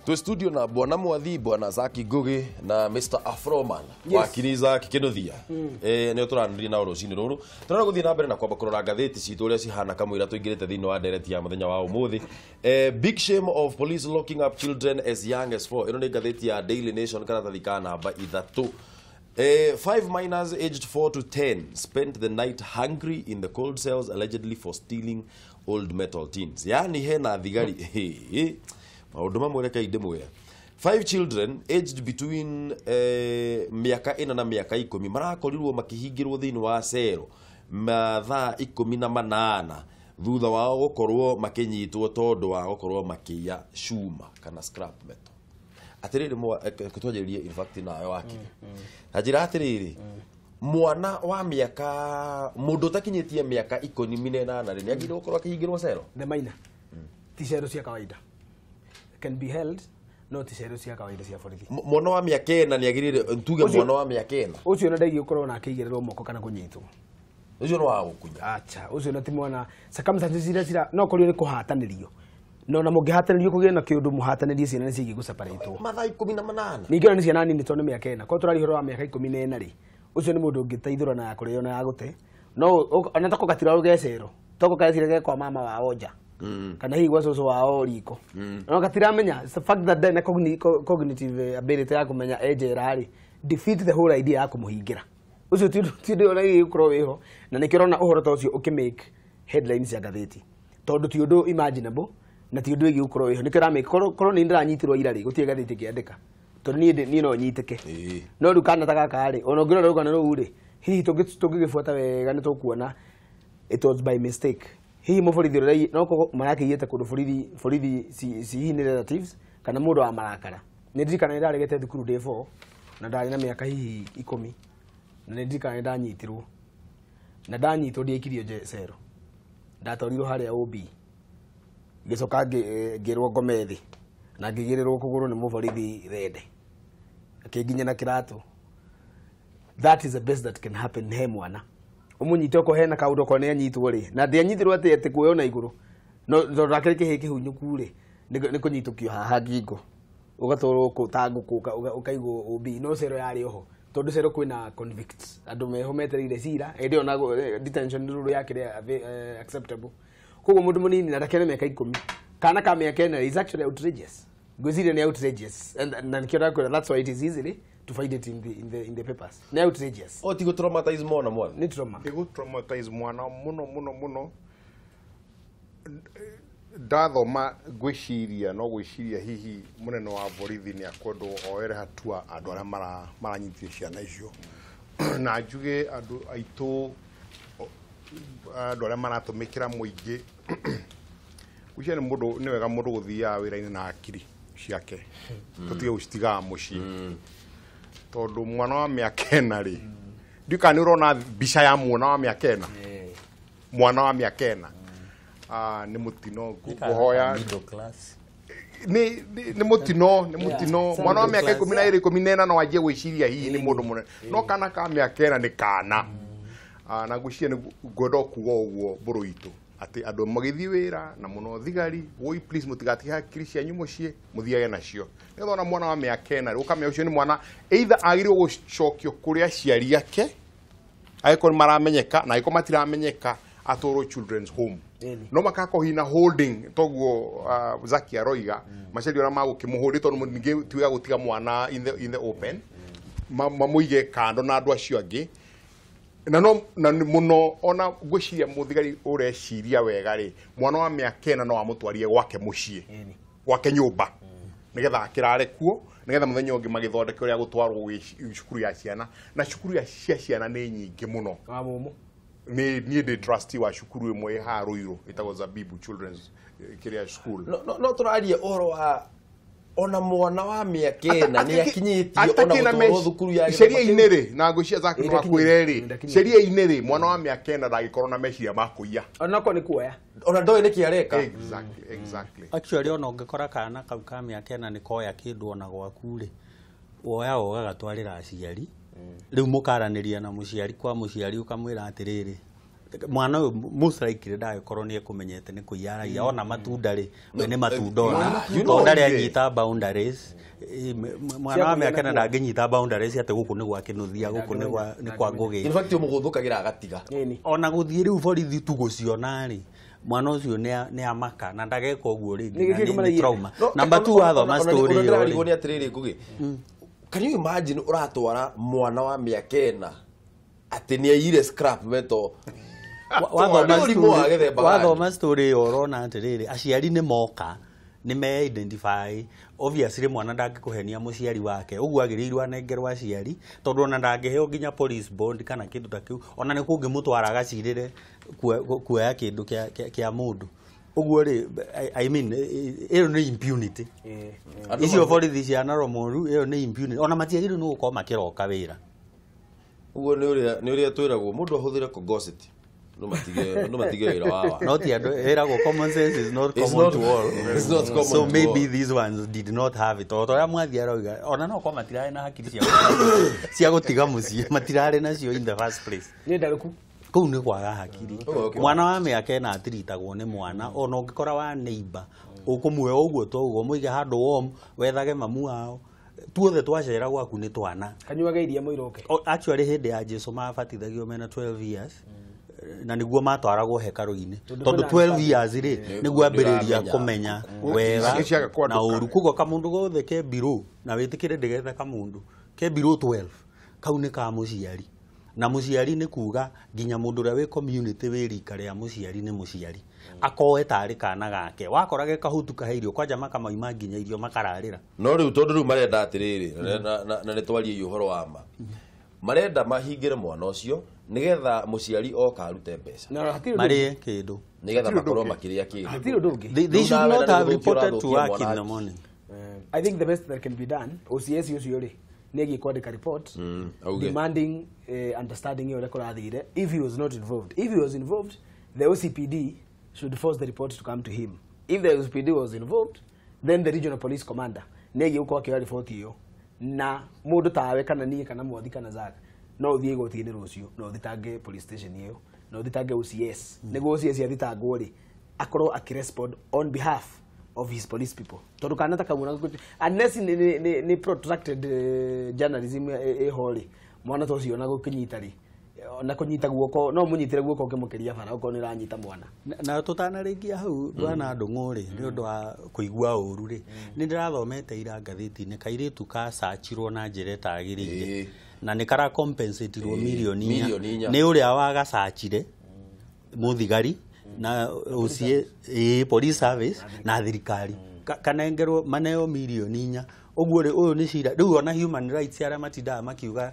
Twĩ studio na bwana Mwathi, bwana Zaki Ngugi na Mr Afroman. Yes. Wakiri Zaki Kinuthia. Nĩo tũranĩria nao rũcinĩ rũrũ. Tũrenda gũthiĩ na mbere na kwamba kũrora ngathĩti citũ ũrĩa cihana kamũira tũingĩrĩte thĩinĩ wa ndereti ya mũthenya wa ũmũthĩ. Big shame of police locking up children as young as 4. Ĩno nĩ ngathĩti ya Daily Nation karatathi ka namba 3. 5 minors aged 4 to 10 spent the night hungry in the cold cells, allegedly for stealing old metal tins. Yani hena thigari maũndũ mamwe reke ndĩmwĩre. 5 children aged between mĩaka 4 na mĩaka 10 marakorirwo makĩhingĩrwo thĩinĩ wa cero mathaa 18 thutha wao gũkorwo makĩnyitwo tondũ wa gũkorwo makĩiya cuma kana scrap metal. Atiriri, twanjĩrĩrie in fact nayo wakiri na njĩra atiriri, mwana wa mĩaka, mũndũ ũtakinyĩtie mĩaka 18 rĩ, nĩ agĩrĩirwo gũkorwo akĩhingĩrwo cero? The minor ti cero cia kawaida can be held, no ti cero cia kawaida cia borithi. Mwana wa mĩaka 4 nĩ agĩrĩire, tuge mwana wa mĩaka 4? Ũcio na ndaigĩ gũkorwo na akĩigĩrĩrwo moko kana kũnyitwo. Ũcio nĩ wa gũkunya. Acha, ũcio na ti mwana. Circumstances iria cira no korio nĩ kũhatanĩrio, no na mũngĩhatanĩrio kũgĩe na kĩũndũ mũhatanĩrie, ciana nĩ ciĩgiĩ gũseparatwo. Mathaa 18. Ningĩ ona nĩ ciana nini tondũ nĩ mĩaka 4. Korwo tũraria ũhoro wa mĩaka 14 rĩ, ũcio nĩ mũndũ ũngĩteithũra na ya kũrĩo na ya gũte, no ona tako gatirarwo gecero toko gecire ge kwa mama wao nja kana hihi gwa cũcũ wao riko, no gatiramenya. It's the fact that ndarĩ na cognitive ability ya kũmenya e njera rĩ, defeat the whole idea ya kũmũhingĩra. Ũcio ti ũndũ ũrĩa gũkorwo wĩho, na nĩkĩo ũrona ũhoro ta ũcio ũkĩmake headlines cia ngathĩti, tondũ ti ũndũ imaginable na ti ũndũ wĩgiĩ gũkorwo wĩho. Nĩkĩo ũramake korwo nĩ ndĩranyitirwo ira rĩ, gũtirĩ ngathĩti ĩngĩandĩka tondũ niĩ no nyitĩke. No rĩu kana ta gaka rĩ, ona ũngĩrora rũgano rũu rĩ, hihi tũngĩgĩbuata wega nĩ tũkuona it was by mistake. Hihi mũborithi ũrĩa no korwo marakĩiyĩte kũndũ borithi hihi nĩ relatives kana mũndũ wa marakara. Nĩ ndirikana nĩ ndaregete thukuru day 4 na ndarĩ na mĩaka hihi 10, na nĩ ndirikana nĩ ndanyitirwo, na ndanyitwo ndiaikirio cero, ndatwarirwo harĩa OB, ngĩcoka ngĩrwo ngome thĩ na ngĩigĩrĩrwo kũgũrũ nĩ mũborithi thende akĩnginya na kĩratũ. That is the best that can happen he mwana ũmũnyite okorwo hena kaũndũ, okorwo nĩ anyitwo rĩ, na ndĩanyitirwo atĩ kuoywo na igũrũ, no tondũ akĩrĩ kĩhĩ kĩhunyũku rĩ, nĩ kũnyitũkio haha ngingo ũgatwarwo kũ ta ngũkũ ũkaigwo OB. No cero yarĩ oho tondũ cero kwĩna convicts, andũ meho metereire cira hĩndĩ ĩyo na detention rule yakĩrĩ acceptable. Koguo mũndũ mũnini na ndakĩone mĩaka 10, kana ka mĩaka 4 is actually outrageous. Ngwĩciria nĩ outrageous, and na nĩkĩo ndakwĩra that's why it is easily to find it in the papers. Nĩ outrageous. O ti gũ-traumatize mwana mwana? Nĩ trauma. Nĩ gũ-traumatize mwana mũno mũno mũno. Ndathoma ngwĩciria no gwĩciria hihi mũnene wa borithi nĩ akwendwo oere hatua andũ arĩa maranyitire ciana icio, na njuge andũ aitũ, andũ arĩa maratũmĩkĩra mũingĩ, gwĩciria nĩ mũndũ nĩ wega mũndũ gũthiaga wĩra-inĩ na akiri ciake, tũtige gũcitigaga mũciĩ, tondũ mwana wa mĩaka 4 rĩ, ndiũĩ kana nĩ ũrona mbica ya mwana wa mĩaka 4. Mwana wa mĩaka 4 nĩ mũtino ngũhoya. Middle class. Nĩ mũtino, nĩ mũtino. Mwana wa mĩaka 12, 14 no anjie gwĩciria hihi nĩ mũndũ mũnene, no kana ka mĩaka 4 nĩ kana. Na ngwĩciria nĩ ngwenda o kuga ũguo mbũrũ itũ atĩ andũ magĩthiĩ wĩra na mũno thigari woi, please mũtigatige hakiri cianyu mũciĩ, mũthiage nacio nĩgetha ona mwana wa mĩaka 4 ũkamenya ũcio nĩ mwana, either agĩrĩirwo gũcokio kũrĩ aciari ake angĩkorwo nĩ maramenyeka, na angĩkorwo matiramenyeka atwarwo children's home. No makakorwo hihi na holding toguo Zaki aroiga macaria ũrĩa magũkĩmũhũndi, tondũ ningĩ ti wega gũtiga mwana in the open. Mamũige kando na andũ acio angĩ, na no na nĩ mũno ona ngwĩciria mũthigari ũreciria wega rĩ, mwana wa mĩaka 4 no amũtwarie gwake mũciĩ, gwake nyũmba, nĩgetha akĩrare kuo, nĩgetha mũthenya ũngĩ magĩthondeke ũrĩa gũtwarwo gwĩ cukuru ya ciana, na cukuru ya cia ciana nĩ nyingĩ mũno. Wa mũmũ. Nĩ niĩ ndĩ trustee wa cukuru ĩmwe ĩ haha Ruiru ĩtagwo Zabibu Children's kĩrĩa school. No tũraria ũhoro wa ona mwana wa mĩaka 4 nĩ akinyĩtio ona gũtwarwo thukuru ya gĩthomo. Sheria-inĩ rĩ, na ngwĩciria Zaki no akwĩre rĩ, Ndakinyĩte. sheria-inĩ rĩ, mwana wa mĩaka 4 ndangĩkorwo na meciria ma kũiya. Onakorwo nĩ kuoya. Ona ndoĩ nĩkĩ areka. Exactly. Actually, ona ũngĩkora kana kau ka mĩaka 4 nĩ koya kĩndũ ona gwaku rĩ, woyaga ũgagatwarĩra aciari, rĩu mũkaranĩria na mũciari kwa mũciari, ũkamwĩra atĩrĩrĩ, Mwana ũyũ most likely ndagĩkorwo nĩ ekũmenyete nĩ kũiyaragia ona matunda rĩ, we nĩ matunda ona. Tondũ ndarĩ anyita boundaries. Mwana wa mĩaka ĩna ndangĩnyita boundaries atĩ gũkũ nĩ gwa Kĩnuthia, gũkũ nĩ kwa Ngũgĩ. In fact ũmũgũthũkagĩra agatiga. Ona gũthiĩ rĩu borithi tu gũciona rĩ, mwana ũcio nĩ amaka na ndageka ũguo rĩngĩ na nĩ trauma. Number 2 wathoma story ĩyo rĩ. Nĩ atĩrĩrĩ Ngũgĩ, can you imagine ũratwara mwana wa mĩaka ĩna atĩ nĩ aiyire scrap metal? Wathoma story ĩyo ũrona atĩrĩrĩ, aciari nĩ moka nĩ me identify. Obviously mwana ndangĩkũhenia mũciari wake, ũguo agĩrĩirwo anengerwo aciari tondũ ona ndangĩheo nginya police bond kana kĩndũ ta kĩu, ona nĩ kũngĩmũtwara agacirĩre kuoya kĩndũ kĩa mũndũ. Ũguo rĩ, I mean ĩyo nĩ impunity. Icio borithi cia Narok ĩyo nĩ impunity, ona matiagĩrĩirwo nĩ gũkorwo makĩroka wĩra. Ũguo nĩ ũrĩa twĩragwo mũndũ ahũthĩre kogosity. No matige wĩra wawa. Not ĩragwo common sense is not common to all. It's not common. So maybe these ones did not have it. O toria mwathi aroiga ona no kwa matirarĩ na hakiri cia gũtiga mũciĩ, matirarĩ nacio in the first place. Nĩ ndarũku. Kũu nĩ kwaga hakiri. Mwana wa mĩaka ĩna atiritagwo nĩ mwana, ona ũngĩkora wa neighbor ũkũmuoya ũguo to ũguo mũige handũ warm, wethage mamu wao. Tuothe twacera gwaku nĩ twana. Kanyuage iria mũiroke. Actually hĩndĩ ya Jesu mabatithagio mena 12 years. Na nĩguo matwaragwo hekarũ-inĩ tondũ 12 years rĩ nĩguo ambĩrĩria kũmenya wega na ũru. Koguo kamũndũ gothe ke mbirũ na wĩtĩkĩre ndĩgetha kamũndũ ke mbirũ 12 kau nĩ ka mũciari, na mũciari nĩ kuga nginya mũndũ ũrĩa wĩ community wĩ rika rĩa mũciari nĩ mũciari akoe tarĩ kana gake. Wakora ge kahutu kahe irio kwanja makamaima nginya irio makararĩra. No rĩu tondũ rĩu marenda atĩrĩrĩ, na nĩ twarie ũhoro wa ma, marenda mahingĩre mwana ũcio nigetha mũciari oka arute mbeca marĩe kĩndũ nigetha makorwo makĩrĩa kĩndũ. They should not have reported to work in the morning. I think the best that can be done, OCS ũcio rĩ nĩ agiĩ kwandĩka report demanding understanding ũrĩa kũrathire if he was not involved. If he was involved, the OCPD should force the report to come to him. If the OCPD was involved, then the regional police commander nĩ agiĩ gũkorwo akĩoya report ĩyo, na mũndũ tawe kana niĩ kana mwathi kana Zaka no ũthiĩ igoti-inĩ rũciũ na ũthitange police station ĩyo na ũthitange OCS. Nĩguo OCS athitangwo rĩ akorwo akĩrespond on behalf of his police people. Tondũ kana ta kamwana unless nĩ protracted journalism ĩho rĩ, mwana ta ũcio ona gũkĩnyita rĩ, ona kũnyita guoko no mũnyitĩre guoko ũkĩmũkĩria bara okorwo nĩ ũranyita mwana. Na tũtanarĩkia hau bwana Ndung'u rĩ, nĩ ũndũ wa kũigua ũru rĩ, nĩ ndĩrathomete ira ngathĩti-inĩ kairĩtu kacachirwo na njĩra ĩtagĩrĩire na nĩ kara compensatirwo mirioni inya nĩ ũrĩa wagacachire mũthigari na OCA police service na thirikari kanengerwo maneo mirioni inya. Ũguo rĩ, ũyũ nĩ cira rĩu ona human rights arĩa matindaga makiuga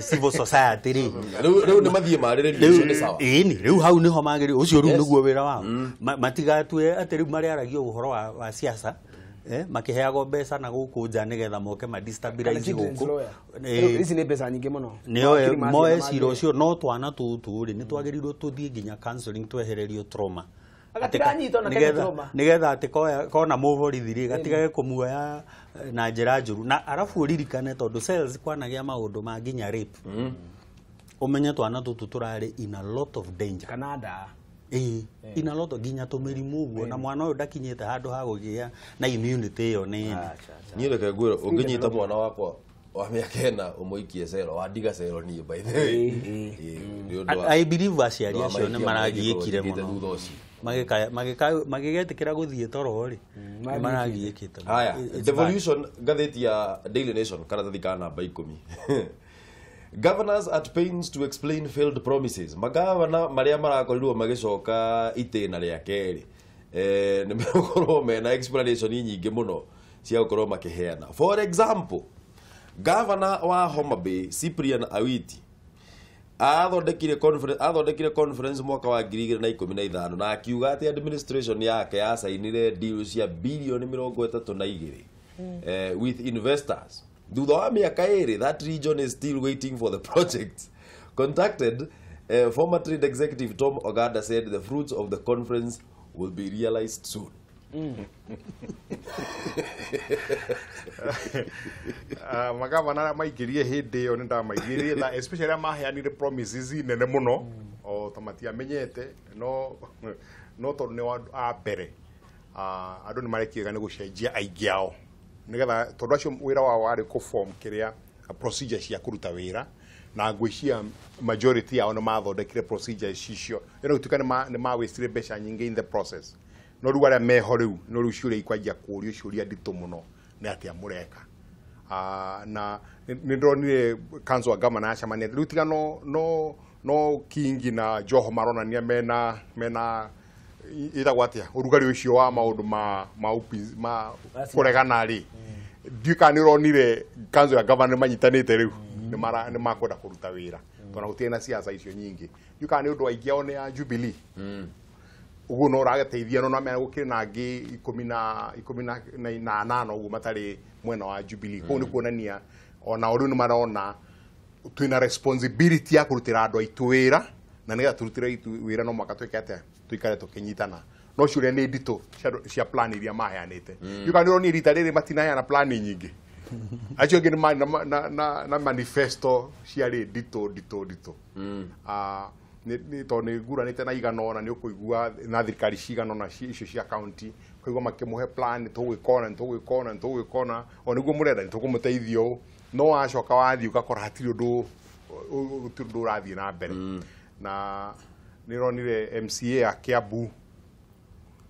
civil society rĩ, rĩu nĩ mathiĩ marĩrĩrie ũcio nĩ sawa. Ĩni rĩu hau nĩho magĩrĩirwo, ũcio rĩu nĩguo wĩra wao. Matigatue atĩ rĩu marĩaragia ũhoro wa siasa makiheagwo mbeca na gũkũ nja nĩgetha moke ma destabilize gũkũ. Ici nĩ mbeca nyingĩ mũno. Nĩoe moe cira ũcio, no twana tũtũ rĩ nĩ twagĩrĩirwo tũthiĩ nginya counseling twehererio trauma. Nĩgetha atĩ kona mũborithi rĩ gatigage kũmuoya na njĩra njũru. Na arabu ũririkane tondũ cells kwanagĩa maũndũ ma nginya rape, ũmenye twana tũtũ tũrarĩ in a lot of danger. Kana nda. In a lot of nginya tũmĩrimũ ũguo, na mwana ũyũ ndakinyĩte handũ ha kũgĩa na immunity ĩyo nĩ ene. Niĩ reke ngwĩre, ũngĩnyita mwana wakwa wa mĩaka ĩna ũmũikie cero, wandiga cero niĩ by the way. I believe aciari acio nĩ maragiĩkire mũno. Magĩgetĩkĩra gũthiĩ toro rĩ, nĩ maragiĩkĩte. Haya, Devolution ngathĩti ya Daily Nation karatathi ka namba 10. Governors at pains to explain failed promises. Magavana maria marakorirwo magicoka itĩna rĩa kerĩ nĩ megũkorwo mena explanation nyingĩ mũno cia gũkorwo makĩheana. For example, Governor wa Homa Bay Cyprian Awiti athondekire conference mwaka wa 2015 na akiuga atĩ administration yake yacainire deal cia bilioni 32 with investors. Thutha wa mĩaka ĩrĩ, that region is still waiting for the project. Contacted, former trade executive Tom Ogada said the fruits of the conference will be realized soon. Magavana arĩa maingĩrire hĩndĩ ĩyo nĩ ndamaiguire na especially arĩa maheanire promises nene mũno O ta matiamenyete no tondũ nĩ a mbere andũ nĩ marekiga nĩ gũcenjia aingĩ ao nĩgetha tondũ acio wĩra wao warĩ kũ-form kĩrĩa procedure cia kũruta wĩra na ngwĩciria majority yao nĩ mathondekire procedure icio ĩno gũtuĩka nĩ mawastire mbeca nyingĩ in the process no rĩu arĩa meho rĩu no rĩu ciũria ikwanjia kũũrio ciũria nditũ mũno nĩ atĩa mũreka na nĩ ndonire council wa governor acemania rĩu tiga no Kingi na Joho maronania mena ĩtagwo atĩa ũrugarĩ ũcio wa maũndũ ma kũregana rĩ ndiũĩ kana nĩ ũronire council ya governor nĩ manyitanĩte rĩu nĩ makwenda kũruta wĩra tondũ gũtirĩ na siasa icio nyingĩ ndiũĩ kana nĩ ũndũ aingĩ ao nĩ a Jubilee ũguo no ũragĩteithia no namenya gũkĩrĩ na angĩ 18 ũguo matarĩ mwena wa Jubilee kũu nĩ kuonania ona o rĩu nĩ marona twĩna responsibility ya kũrutĩra andũ aitũ wĩra na nĩgetha tũrutĩre wĩra no mũhaka twĩke atĩa tũikare tũkĩnyitana no ciũria nĩ nditũ cia plan iria maheanĩte ndiũĩ kana nĩ ũronire rita rĩrĩ matinaheana plan nyingĩ acio angĩ nĩ na manifesto ciarĩ nditũ tondũ nĩ nguranĩte na igana ũna nĩ ũkũigua na thirikari cigana ũna icio cia county ũkaigua makĩmũhe plan tũgwĩka ũna tũgwĩka ũna o nĩguo mũrenda nĩ tũkũmũteithia ũũ no wacoka wathiĩ ũgakora hatirĩ ũndũ ũrathiĩ na mbere na nĩ ũronire MCA ya Kiambu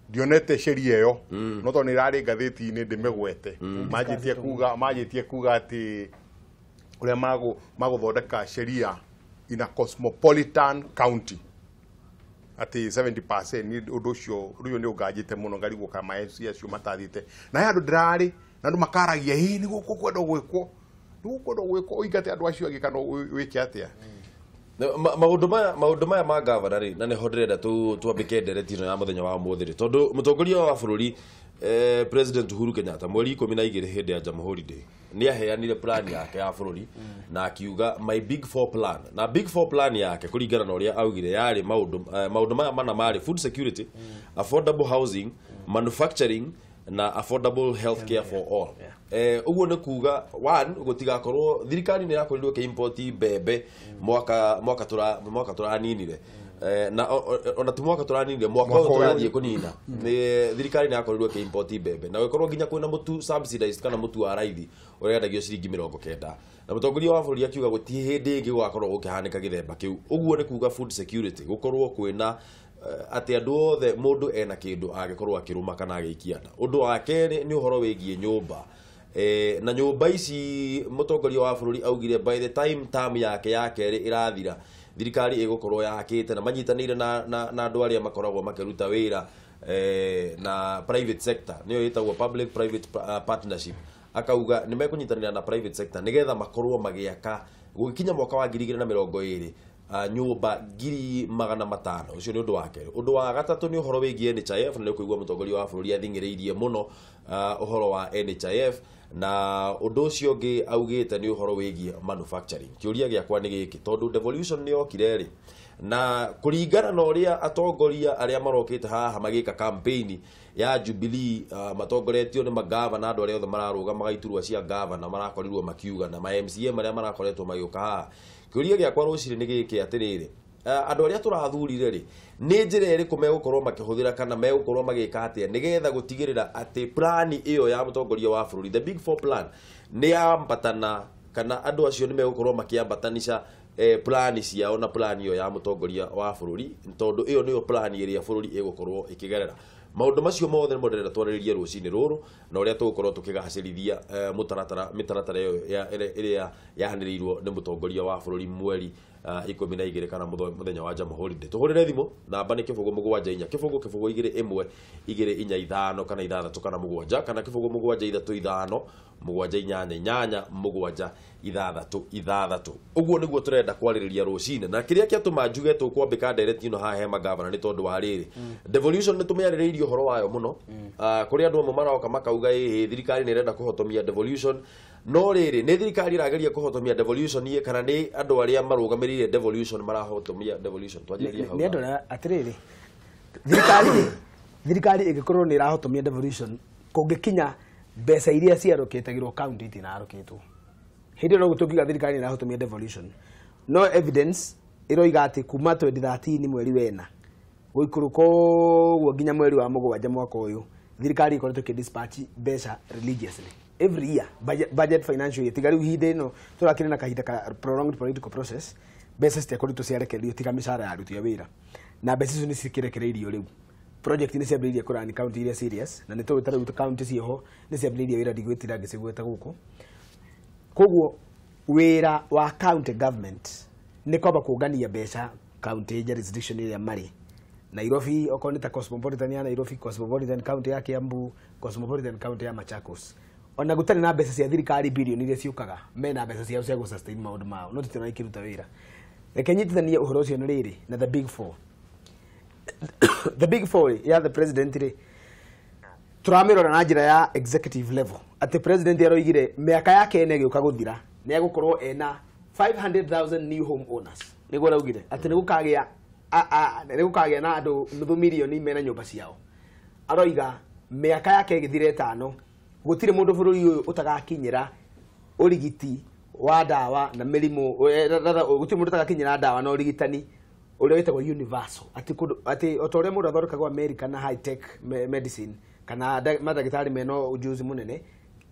ndionete sheria ĩyo no tondũ nĩ ĩrarĩ ngathĩti-inĩ ndĩmĩgwete manjĩtie kuga atĩ ũrĩa magũthondeka sheria in a cosmopolitan county atĩ 70% nĩ ũndũ ũcio ũcio nĩ ũnganjĩte mũno ngarigwo kana ma MCA acio matathiĩte na he andũ ndĩrarĩ na andũ makaragia ĩ nĩ gũkũ kwenda gwĩkwo ũingate andũ acio angĩ kana wĩke atĩa maũndũ maya ma gavana rĩ na nĩho ndĩrenda twambĩke ndereti ĩno ya mũthenya wa ũmũthĩ rĩ tondũ mũtongoria wa bũrũri President Uhuru Kenyatta mweri 12 hĩndĩ ya Jamhuri Day nĩ aheanire plan yake ya bũrũri na akiuga my big four plan na big four plan yake kũringana na ũrĩa augire yarĩ maũndũ maya mana marĩ food security, affordable housing, manufacturing na affordable health care for all. Ũguo nĩ kuga one gũtigakorwo thirikari nĩ yakorirwo ĩkĩ-import mbembe mwaka tũraninire na ona ti mwaka tũraninire mwaka ũyũ tũrathiĩ kũnina nĩ thirikari nĩ yakorirwo ĩkĩ-import mbembe na gũkorwo nginya kwĩna mũtu subsidized kana mũtu wa raithi ũrĩa wendagio ciringi 90 na mũtongoria wa bũrũri akiuga gũtirĩ hĩndĩ ĩngĩ gũgakorwo gũkĩhanĩka gĩthemba kĩu. Ũguo nĩ kuga food security gũkorwo kwĩna atĩ andũ othe mũndũ ena kĩndũ angĩkorwo akĩrũma kana agĩikia nda. Ũndũ wa kerĩ nĩ ũhoro wĩgiĩ nyũmba na nyũmba ici mũtongoria wa bũrũri augire by the time term yake ya kerĩ ĩrathira thirikari ĩgũkorwo yakĩte na manyitanĩire na andũ arĩa makoragwo makĩruta wĩra na private sector nĩyo ĩtagwo public private partnership akauga nĩ mekũnyitanĩra na private sector nĩgetha makorwo magĩaka gũgĩkinya mwaka wa 2020 nyũmba 500,000. Ũcio nĩ ũndũ wa kerĩ. Ũndũ wa gatatũ nĩ ũhoro wĩgiĩ NHIF na nĩ ũkũigua mũtongoria wa bũrũri athing'ĩrĩirie mũno ũhoro wa NHIF na ũndũ ũcio ũngĩ augĩte nĩ ũhoro wĩgiĩ manufacturing. Kĩũria gĩakwa nĩ gĩkĩ tondũ devolution nĩ yokire rĩ na kũringana na ũrĩa atongoria arĩa marokĩte haha magĩka campaign ya Jubilee matongoretio nĩ magavana andũ arĩa othe mararũgamaga iturwa cia gavana marakorirwo makiuga na ma MCA marĩa marakoretwo magĩũka haha. Kĩũria gĩakwa rũcinĩ nĩ gĩkĩ atĩrĩrĩ andũ arĩa tũrathurire rĩ nĩ njĩra ĩrĩkũ megũkorwo makĩhũthĩra kana megũkorwo magĩka atĩa nĩgetha gũtigĩrĩra atĩ plani ĩyo ya mũtongoria wa bũrũri the big four plan nĩ yambatana kana andũ acio nĩ megũkorwo makĩambatanica plani ciao na plani ĩyo ya mũtongoria wa bũrũri tondũ ĩyo nĩyo plani ĩrĩa bũrũri ĩgũkorwo ĩkĩgerera. Maũndũ macio mothe nĩmo ndĩrenda twarĩrĩrie rũcinĩ rũrũ na ũrĩa tũgũkorwo tũkĩgacĩrithia mĩtaratara ĩyo ĩrĩa yanĩrĩirwo nĩ mũtongoria wa bũrũri mweri 12 kana mũthenya wa Jamhuri Day. Tũhũrĩre thimũ namba nĩ 0 7 4 0 0 2 1 2 4 5 kana 6 kana 7 kana 0 7 3 5 7 8 8 7 6 6. Ũguo nĩguo tũrenda kwarĩrĩria rũcinĩ na kĩrĩa kĩatũma njuge tũkwambĩka ndereti ĩno haha he magavana nĩ tondũ wa rĩrĩ devolution nĩ tũmĩarĩrĩirie ũhoro wayo mũno. Kũrĩ andũ amwe maroka makauga ĩhĩ thirikari nĩ ĩrenda kũhotomia devolution no rĩrĩ nĩ thirikari ĩrageria kũhotomia devolution ĩ kana nĩ andũ arĩa marũgamĩrĩire devolution marahotomia devolution? Twanjĩrĩrie hau nĩ andũ atĩrĩrĩ thirikari ĩngĩkorwo nĩ ĩrahotomia devolution kũngĩkinya mbeca iria ciarũkĩtagĩrwo county itinarũkĩtwo hĩndĩ ĩyo no tũkiuga thirikari nĩ ĩrahotomia devolution no evidence Ĩroiga atĩ kuma 2013 mweri wena gũikũrũka ũguo nginya mweri wa mũgwanja mwaka ũyũ, thirikari ĩkoretwo ĩkĩ dispatch mbeca religiously every year, budget financial year, tiga rĩu ihinda ĩno tũrakĩrĩ na kahinda ka prolonged political process, mbeca citiakoretwo ciarekererio tiga mĩcara ya aruti a wĩra, na mbeca icio nĩ cikĩrekereirio rĩu. Project nĩ ciambĩrĩirie kũrani county iria serious, na nĩ tũĩ ta rĩu county ciĩho nĩ ciambĩrĩirie wĩra, ndigwĩtira ngĩcigweta gũkũ. Koguo wĩra wa county government nĩ kwamba kũngania mbeca county jurisdiction ĩrĩa marĩ. Nairobi okorwo nĩ ta Cosmopolitan ya Nairobi, Cosmopolitan county ya Kiambu, Cosmopolitan county ya Machakos, ona gũtarĩ na mbeca cia thirikari bilioni iria ciũkaga, mena mbeca ciao cia gũ-sustain maũndũ mao, no tũtiona ikĩruta wĩra. Reke nyitithanie ũhoro ũcio na rĩrĩ na the big four. The big four ya the president rĩ, tũramĩrora na njĩra ya executive level, atĩ president aroigire mĩaka yake ĩna ĩgĩũka gũthira nĩ egũkorwo ena 500,000 new home owners. Nĩguo araugire atĩ nĩ gũkagĩa na andũ nuthu mirioni mena nyũmba ciao. Aroiga mĩaka yake ĩgĩthira ĩtano gũtirĩ mũndũ bũrũri ũyũ ũtagakinyĩra ũrigiti wa ndawa na mĩrimũ, gũtirĩ mũndũ ũtagakinyĩra ndawa na ũrigitani ũrĩa wĩtagwo universal, atĩ kũndũ atĩ o ta ũrĩa mũndũ athondekagwo America na high tech medicine kana mandagĩtarĩ mena ujuzi mũnene,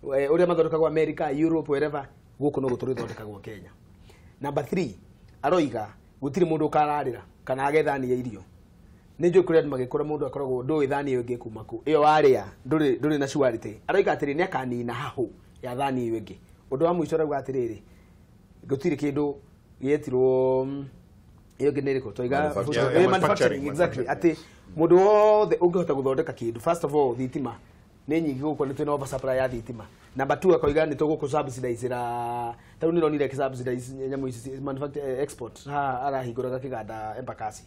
ũrĩa mathondekagwo America, Europe, wherever, gũkũ no gũtũrĩ thondekagwo Kenya. Number 3, aroiga gũtirĩ mũndũ ũkararĩra kana age thani ya irio. Nĩ njũĩ kũrĩ andũ magĩkũra mũndũ akoragwo ndũĩ thani ĩyo ĩngĩ kuma kũ, ĩyo warĩa ndũrĩ na surety. Aroiga atĩrĩ nĩ akanina hahũ ya thani ĩyo ĩngĩ. Ũndũ wa mũico arauga atĩrĩrĩ, gũtirĩ kĩndũ gĩetirwo ĩyo ĩngĩ nĩ ĩrĩkũ twaiga? Manufacturing. Manufacturing, exactly, atĩ mũndũ wothe ũngĩhota gũthondeka kĩndũ, first of all thitima nĩ nyingĩ gũkũ, nĩ twĩna oversupply ya thitima. Number 2, akoiga nĩ tũgũkũ subsidize-ra, ta rĩu nĩronire ĩkĩ subsidize nyamũ ici manufacture, export, haha arahingũraga kĩganda Embakasi.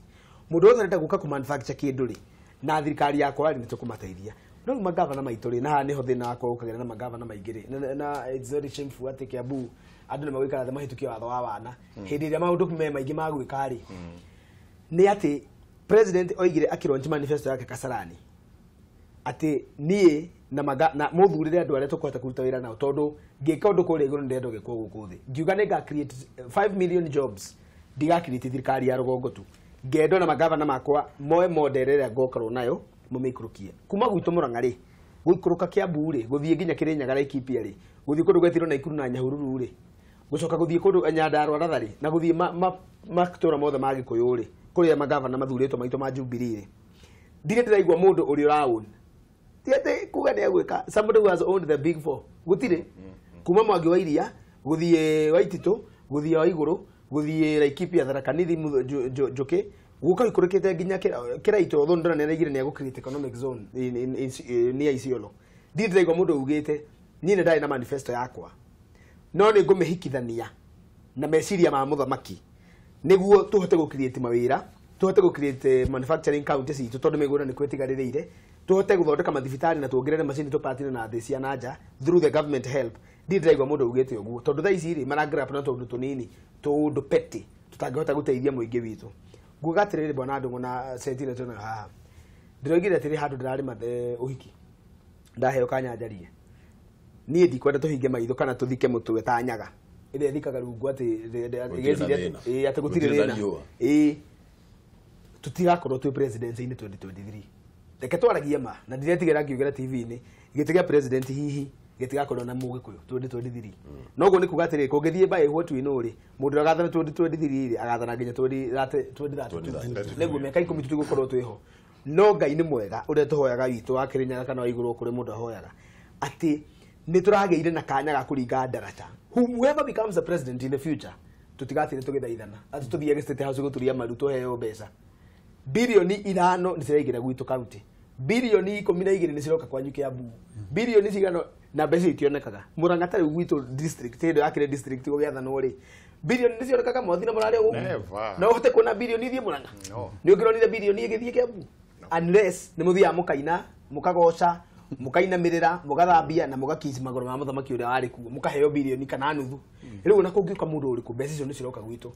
Mũndũ wothe arenda gũka kũ manufacture kĩndũ rĩ, na thirikari yakwa rĩ, nĩ tũkũmateithia. No rĩu magavana maitũ rĩ, na haha nĩho thĩna wakwa ũkagĩra na magavana maingĩ rĩ, na it's very shameful atĩ Kiambu andũ nĩ magũikara thĩ mahĩtũkie watho wa wana hĩndĩ ĩrĩa maũndũ me maingĩ ma gwĩka rĩ, nĩ atĩ president oigire akĩlaunch manifesto yake Kasarani atĩ niĩ na maga, na mũthurĩre andũ arĩa tũkũhota kũruta wĩra nao, tondũ ngĩka ũndũ kũrĩa igũrũ nĩndĩrenda ũgĩkwo gũkũ thĩ. Ngiuga nĩ nga create 5 million jobs, ndiga create thirikari ya rũgongo tu, ngendo na magavana makwa moe model ĩrĩa ngokorwo nayo mũmĩikũrũkie kuma gwitũ Mũrang'a rĩ, gũikũrũka Kiambu rĩ, gũthiĩ nginya Kĩrĩnyaga Laikipia rĩ, gũthiĩ kũndũ gwetirwo Naikuru na Nyahururu rĩ, gũcoka gũthiĩ kũndũ Nyandarua Ratha rĩ, na gũthiĩ matũra mothe ma Gĩkũyũ rĩ, kũrĩa magavana mathurĩtwo maitũ ma Jubilee rĩ, ndirĩ ndĩraigua mũndũ ũrĩa ũraown, ti atĩ kuga nĩ egwĩka, somebody who has owned the big four. Gũtirĩ, kuma Mwangi wa Iria gũthiĩ Waititũ, gũthiĩ wa Igũrũ, gũthiĩ Laikipia, Tharaka Nithi, Njũkĩ, gũka ikũrũkĩte nginya Kĩraitũ, although ndĩrona nĩ araigire nĩ egũ create economic zone near Isiolo. Ndirĩ ndĩraigua mũndũ ugĩte niĩ nĩ ndarĩ na manifesto yakwa no nĩ ngũmĩhikithania na meciria ma mũthamaki nĩguo tũhote gũ create mawĩra, tũhote gũ create manufacturing county citũ tondũ mĩgũnda nĩ kwĩtigarĩrĩire, tũhote gũthondeka mathibitarĩ na tuongerere macini tũpatine na thĩ cia nanja through the government help. Ndirĩ ndĩraigua mũndũ augĩte ũguo, tondũ thaa ici rĩ maragrap na tũndũ tũnini, tũũndũ petty tũtangĩhota gũteithia mũingĩ witũ. Nguga atĩrĩrĩ, bwana Ndũng'ũ na seti ĩrĩa twĩnayo haha, ndĩroigire atĩrĩ handũ ndĩrarĩma ũhiki ndaheo kanya njarie, niĩ ndikwenda tũhinge maitho kana tũthike mũtwe ta nyaga ĩrĩa ĩthikaga rungu atĩ Gũtirĩ na thĩna. Ĩĩ, atĩ gũtirĩ Gũtirĩ na thĩna. riũa. Ĩĩ, tũtigakorwo twĩ presidency-inĩ 2023. Reke twaragie ma na ndiretigĩra ngiugĩra TV-inĩ, gĩtĩ gĩa president hihi gĩtigakorwo na mũgĩkũyũ 2023. Noguo nĩ kuga atĩrĩrĩ, kũngĩthiĩ by what we know rĩ, mũndũ ũrĩa agathana 2023 rĩ, agathana nginya 2032, nĩguo mĩaka 10 tũtigũkorwo twĩho. No Ngai nĩ mwega, ũrĩa tũhoyaga witũ wa Kĩrĩnyaga kana wa igũrũ kũrĩ mũndũ ahoyaga atĩ nĩ tũragĩire na kanya ga kũringa ndaraca. Whoever becomes the president in the future, tũtigatinde tũgĩthaithana atĩ tũthiage State House gũturia maru tũheo mbeca. Bilioni 5 nĩ ciraingĩra gwitũ county, bilioni 12 nĩ ciroka kwanyu Kiambu, bilioni cigana na mbeca itionekaga Mũrang'a. Ta rĩu gwitũ district, hĩndĩ yakĩrĩ district gũgĩathanwo rĩ, bilioni nĩ cionekaga mothi na mũrarĩ gũkũ. Never. No ũhote kuona bilioni ithiĩ Mũrang'a? No. Nĩ ũngĩronire bilioni ĩgĩthiĩ Kiambu? Unless nĩ mũthiaga mũkaina, mũkagoca, mũkainamĩrĩra, mũgathambia na mũgakici magũrũ ma mũthamaki ũrĩa warĩ kuo, mũkaheo bilioni kana nuthu. Rĩu ona kũngĩũka mũndũ ũrĩkũ, mbeca icio nĩ ciroka gwitũ.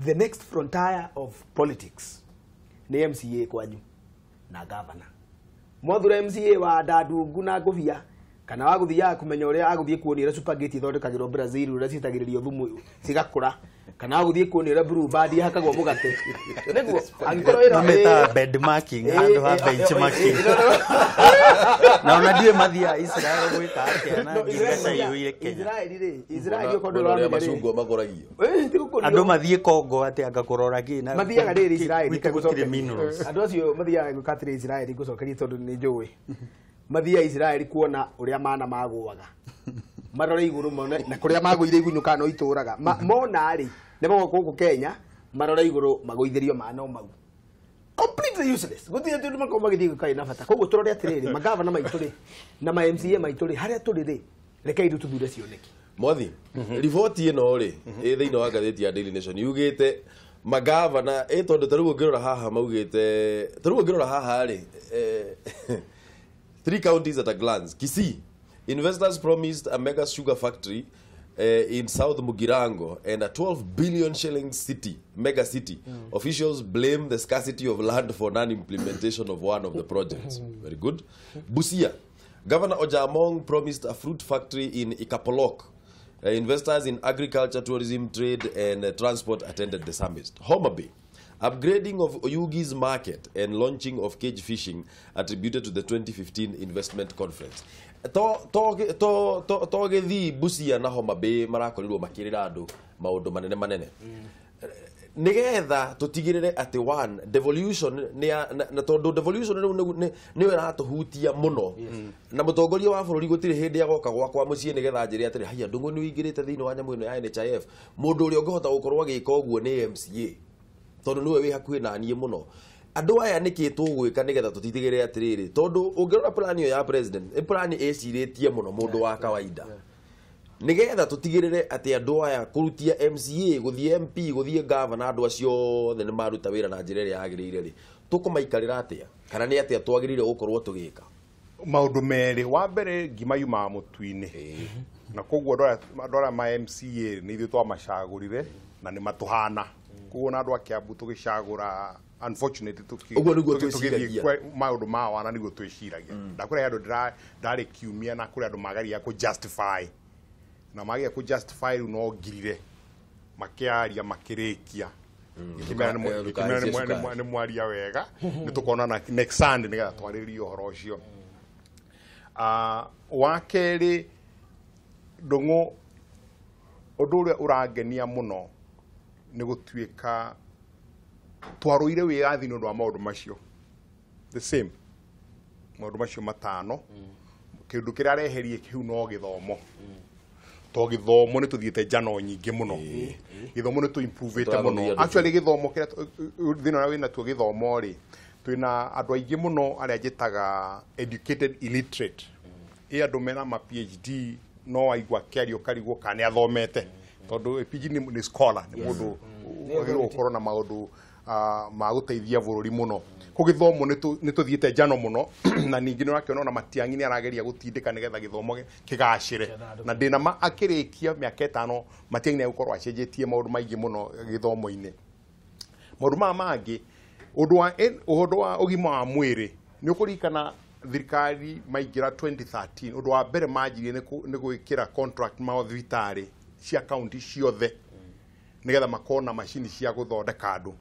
The next frontier of politics nĩ MCA kwanyu na governor. Mwathura MCA wa Ndandungu na Ngũbia kana wa gũthiaga kũmenya ũrĩa agũthiĩ kuonia ũrĩa spaghetti ithondekagĩrwo Brazil, ũrĩa citagĩrĩrio thumu cigakũra. Kana gũthiĩ kuonia ũrĩa blue band ihakagwo mũgate. Nĩguo angĩkorwo wĩra Mametaga bed marking handũ ha bench marking. Na ona ndiũĩ mathiaga Israel gwĩka atĩa na No, nginga caiyũire Kenya. Israeli rĩ, Israeli okorwo Mwena ũrĩa ndũramenya rĩ. macungwa makũragio. Ti gũkũrio. Andũ mathiĩ Congo atĩ anga kũrora kĩ na Mathiaga rĩrĩ Israeli gwitũ gũtirĩ minerals. Andũ acio mathiaga gwĩka atĩrĩ Israeli ngũcokeria tondũ nĩ njũĩ. Mathiaga Israeli kuona ũrĩa mana magũaga. Marore igũrũ mone na kũrĩa magũire igunyũ kana no itũraga. Mona rĩ, nĩ magoka gũkũ Kenya marore igũrũ magũithĩrio mana o mau. Completely useless. Gũtirĩ atĩ andũ makorwo magĩthiĩ gwĩka ĩna bata. Koguo tũrore atĩrĩrĩ, magavana maitũ rĩ na ma MCA maitũ rĩ, harĩa tũrĩ rĩ, rekei rĩu tũthure cioneki. Mwathi, riboti ĩno rĩ ĩ thĩinĩ wa ngathĩti ya Daily Nation yugĩte magavana ĩ tondũ ta rĩu ũngĩrora haha maugĩte ta rĩu ũngĩrora haha rĩ three counties at a glance. Kisii, investors promised a mega sugar factory in South Mugirango and a 12 billion shilling city, mega city. Officials blame the scarcity of land for non-implementation of one of the projects. Very good. Busia, Governor Ojamong promised a fruit factory in Ikapolok. Investors in agriculture, tourism, trade, and transport attended the summit. Homa Bay, upgrading of Oyugi's market and launching of cage fishing attributed to the 2015 investment conference. To gĩthii Busia na Homa Bay marakorirwo makĩrĩra andũ maũndũ manene manene nigetha tutigirire atĩ one devolution nĩ na tondũ devolution rĩu nĩyo ĩratũhutia mũno na mũtongoria wa bũrũri gũtirĩ hĩndĩ agoka gwakwa mũciĩ nĩgetha njĩre atĩrĩ haiya ndũng'ũ nĩ ũingĩrĩte thĩinĩ wa nyamũ ĩno ya NHIF. Mũndũ ũrĩa ũngĩhota gũkorwo agĩka ũguo nĩ MCA tondũ nĩwe wĩ hakuhĩ na niĩ mũno. Andũ aya nĩkĩ tũgwĩka nĩgetha tũtigĩrĩre atĩrĩrĩ tondũ ũngĩrora plan ĩyo ya president nĩ plan ĩcirĩtie mũno mũndũ wa kawaida nigetha tutigirire ati andu aya kurutia MCA guthie MP guthie governor andu acio othe ni maruta wira na njira ĩrĩa yagĩrĩire rĩ tũkũmaikarĩra atĩa kana nĩ atĩa twagĩrĩire gũkorwo tũgĩka? Maũndũ merĩ. Wa mbere, ngima yumaga mũtu-inĩ, na koguo andũ arĩa ma MCA nĩ ithuĩ twamacagũrire na nĩ matũhana. Koguo na andũ a Kiambu tũgĩcagũra, unfortunately Ũguo nĩguo tũgĩthiĩ twĩciragia. Maũndũ ma wana nĩguo twĩciragia. Ndakũrĩ andũ ndarĩ kiumia na kũrĩ andũ magaria kũ justify na magia kũ justify rĩu no ngirire makĩaria makĩrĩkia. Ngĩkĩmera Ndũkahaicie cukari. Nĩ mwaria wega, nĩ tũkonana next Sunday nĩgetha twarĩrĩrie ũhoro ũcio. Wa kerĩ, ndũng'ũ, ũndũ ũrĩa ũrangenia mũno nĩ gũtuĩka twarũire wĩyathi nĩ ũndũ wa maũndũ macio, the same maũndũ macio matano. Kĩndũ kĩrĩa areherie kĩu no gĩthomo, to gĩthomo nĩ tũthiĩte njano nyingĩ mũno. Gĩthomo nĩ tũ-improvĩte Tũrathomithia mũno. andũ. Actually, gĩthomo kĩrĩa thĩna ũrĩa wĩnatuo gĩthomo rĩ, twĩna andũ aingĩ mũno arĩa njĩtaga educated illiterate. Ĩ andũ mena ma PhD no aigua akĩaria ũkarigwo kana nĩ athomete, tondũ PhD nĩ scholar, nĩ mũndũ wagĩrĩirwo gũkorwo na maũndũ ma gũteithia bũrũri mũno. Kũ gĩthomo nĩ tũthiĩte njano mũno, na ningĩ nĩ ũrakĩona ona Matiang'i nĩ arageria gũtindĩka nĩgetha gĩthomo kĩgacĩre, na ndĩna ma akĩrĩkia mĩaka 5 Matiang'i nĩ egũkorwo acenjetie maũndũ maingĩ mũno gĩthomo-inĩ. Maũndũ maya mangĩ, ũndũ wa ũgima wa mwĩrĩ, nĩ ũkũririkana thirikari maingĩra 2013, ũndũ wa mbere manjirie nĩ gwĩkĩra contract mathibitarĩ cia kaunti ciothe nĩgetha makorwo na macini cia gũthondeka andũ.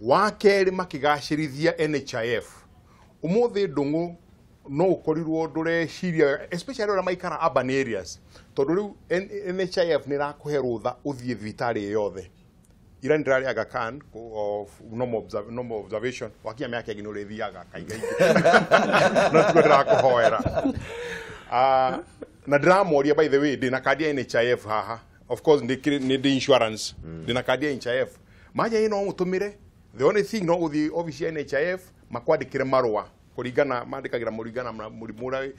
Wa kerĩ, makĩgacĩrithia NHIF. Ũmũthĩ, ndũng'ũ, no ũkorirwo ndũreciria, especially arĩa maikara urban areas, tondũ rĩu NHIF nĩ ĩrakũhe rũtha ũthiĩ thibitarĩ yothe. Ira ndĩrarĩ Aga Khan of normal, normal observation. Wakinya mĩaka ĩngĩ nĩ ũrĩthiaga kaingaingĩ, no tiguo ndĩrakũhoera. Na ndĩramoria, by the way, ndĩna kandi ya NHIF haha. Of course nĩ ndĩ insurance, ndĩna kandi ya NHIF. Manja ĩ no mũtũmĩre, the only thing no gũthiĩ office ya NHIF makwandĩkĩre marũa kũringana mandĩkagĩra mũringana na mũrimũ ũrĩa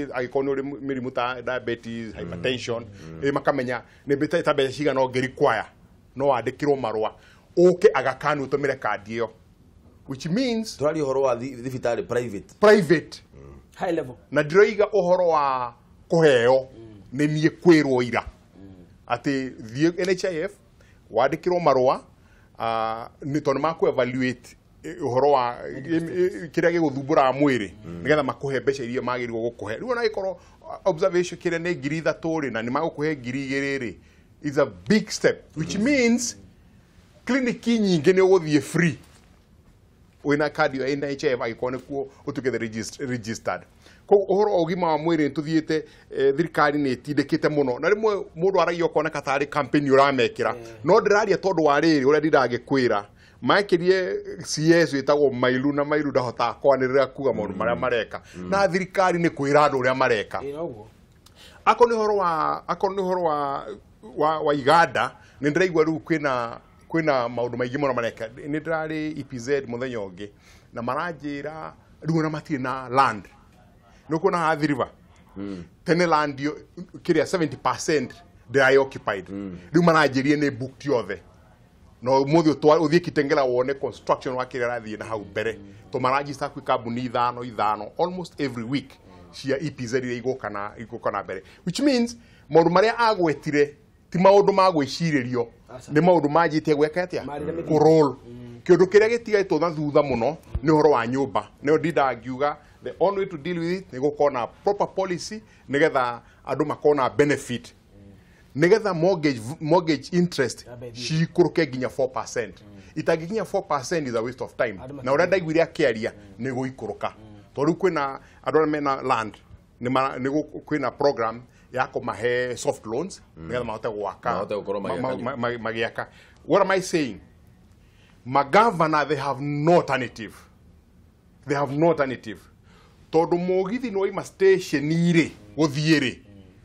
angĩkorwo nĩ ũrĩ mĩrimũ ta diabetes, hypertension, makamenya nĩ ta mbeca cigana ũngĩ require. No wandĩkĩrwo marũa ũke Aga Khan ũtũmĩre kandi ĩyo, which means tũraria ũhoro wa thibitarĩ private. Private. High level. Na ndiroiga ũhoro wa kũheo, nĩ niĩ kwĩrwo ira atĩ thiĩ NHIF wandĩkĩrwo marũa, nĩ tondũ makũ evaluate ũhoro wa kĩrĩa gĩgũthumbũraga mwĩrĩ nĩgetha makũhe mbeca iria magĩrĩirwo gũkũhe. Rĩu ona gĩkorwo observation kĩrĩa nĩ 3,000 rĩ, na nĩ magũkũhe 2,000 rĩ, Is a big step, which means kliniki nyingĩ nĩ ũgũthiĩ free wĩna kandi ya NHIF angĩkorwo nĩkuo ũtuĩkĩte registered. Koguo ũhoro wa ũgima wa mwĩrĩ nĩtũthiĩte, thirikari nĩ ĩtindĩkĩte mũno, na rĩmwe mũndũ aragia ũkoneka tarĩ campaign ũramekĩra, no ndĩraria tondũ wa rĩrĩ ũrĩa ndindangĩkwĩra mekĩrie CS wĩtagwo Mailu, na Mailu ndahotaga kwanĩrĩra kuga maũndũ marĩa mareka, na thirikari nĩ kwĩra andũ ũrĩa mareka. Akorwo nĩ ũhoro wa iganda, nĩ ndĩraigua rĩu kwĩna maũndũ maingĩ mũno mareka. Nĩ ndĩrarĩ EPZ mũthenya ũngĩ na maranjĩra rĩu ona matirĩ na land. Nĩ ũkuona haha Athi River tene land kĩrĩa 70% ndĩrarĩ occupied, rĩu maranjĩrie nĩ booked yothe. No mũthĩ ũthiĩ Kitengela wone construction wa kĩrĩa ĩrathiĩ na hau mbere, to marajista kwĩ kambuni ithano ithano almost every week cia EPZ iria igũka na mbere, which means maũndũ marĩa agwetire ti maũndũ ma gwĩcirĩrio, nĩ maũndũ manjĩtie gwĩka atĩa, kũroll. Kĩũndũ kĩrĩa gĩtigaĩtwo na thutha mũno nĩ ũhoro wa nyũmba. Nĩyo ndindaga ngiuga the only way to deal with it nĩ gũkorwo na proper policy nĩgetha andũ makorwo na benefit, nĩgetha mortgage interest cikũrũke nginya 4%. Itangĩkinya 4% is a waste of time. Na ũrĩa ndaiguire akĩaria nĩ gũikũrũka, tondũ rĩu kwĩna andũ arĩa mena land, nĩ kwĩna program ya kũmahe soft loans nĩgetha mahote gwaka, magĩaka. What am I saying? Magavana, they have no alternative. They have no alternative. Tondũ mũgithi nĩ waima station rĩ gũthiĩ rĩ,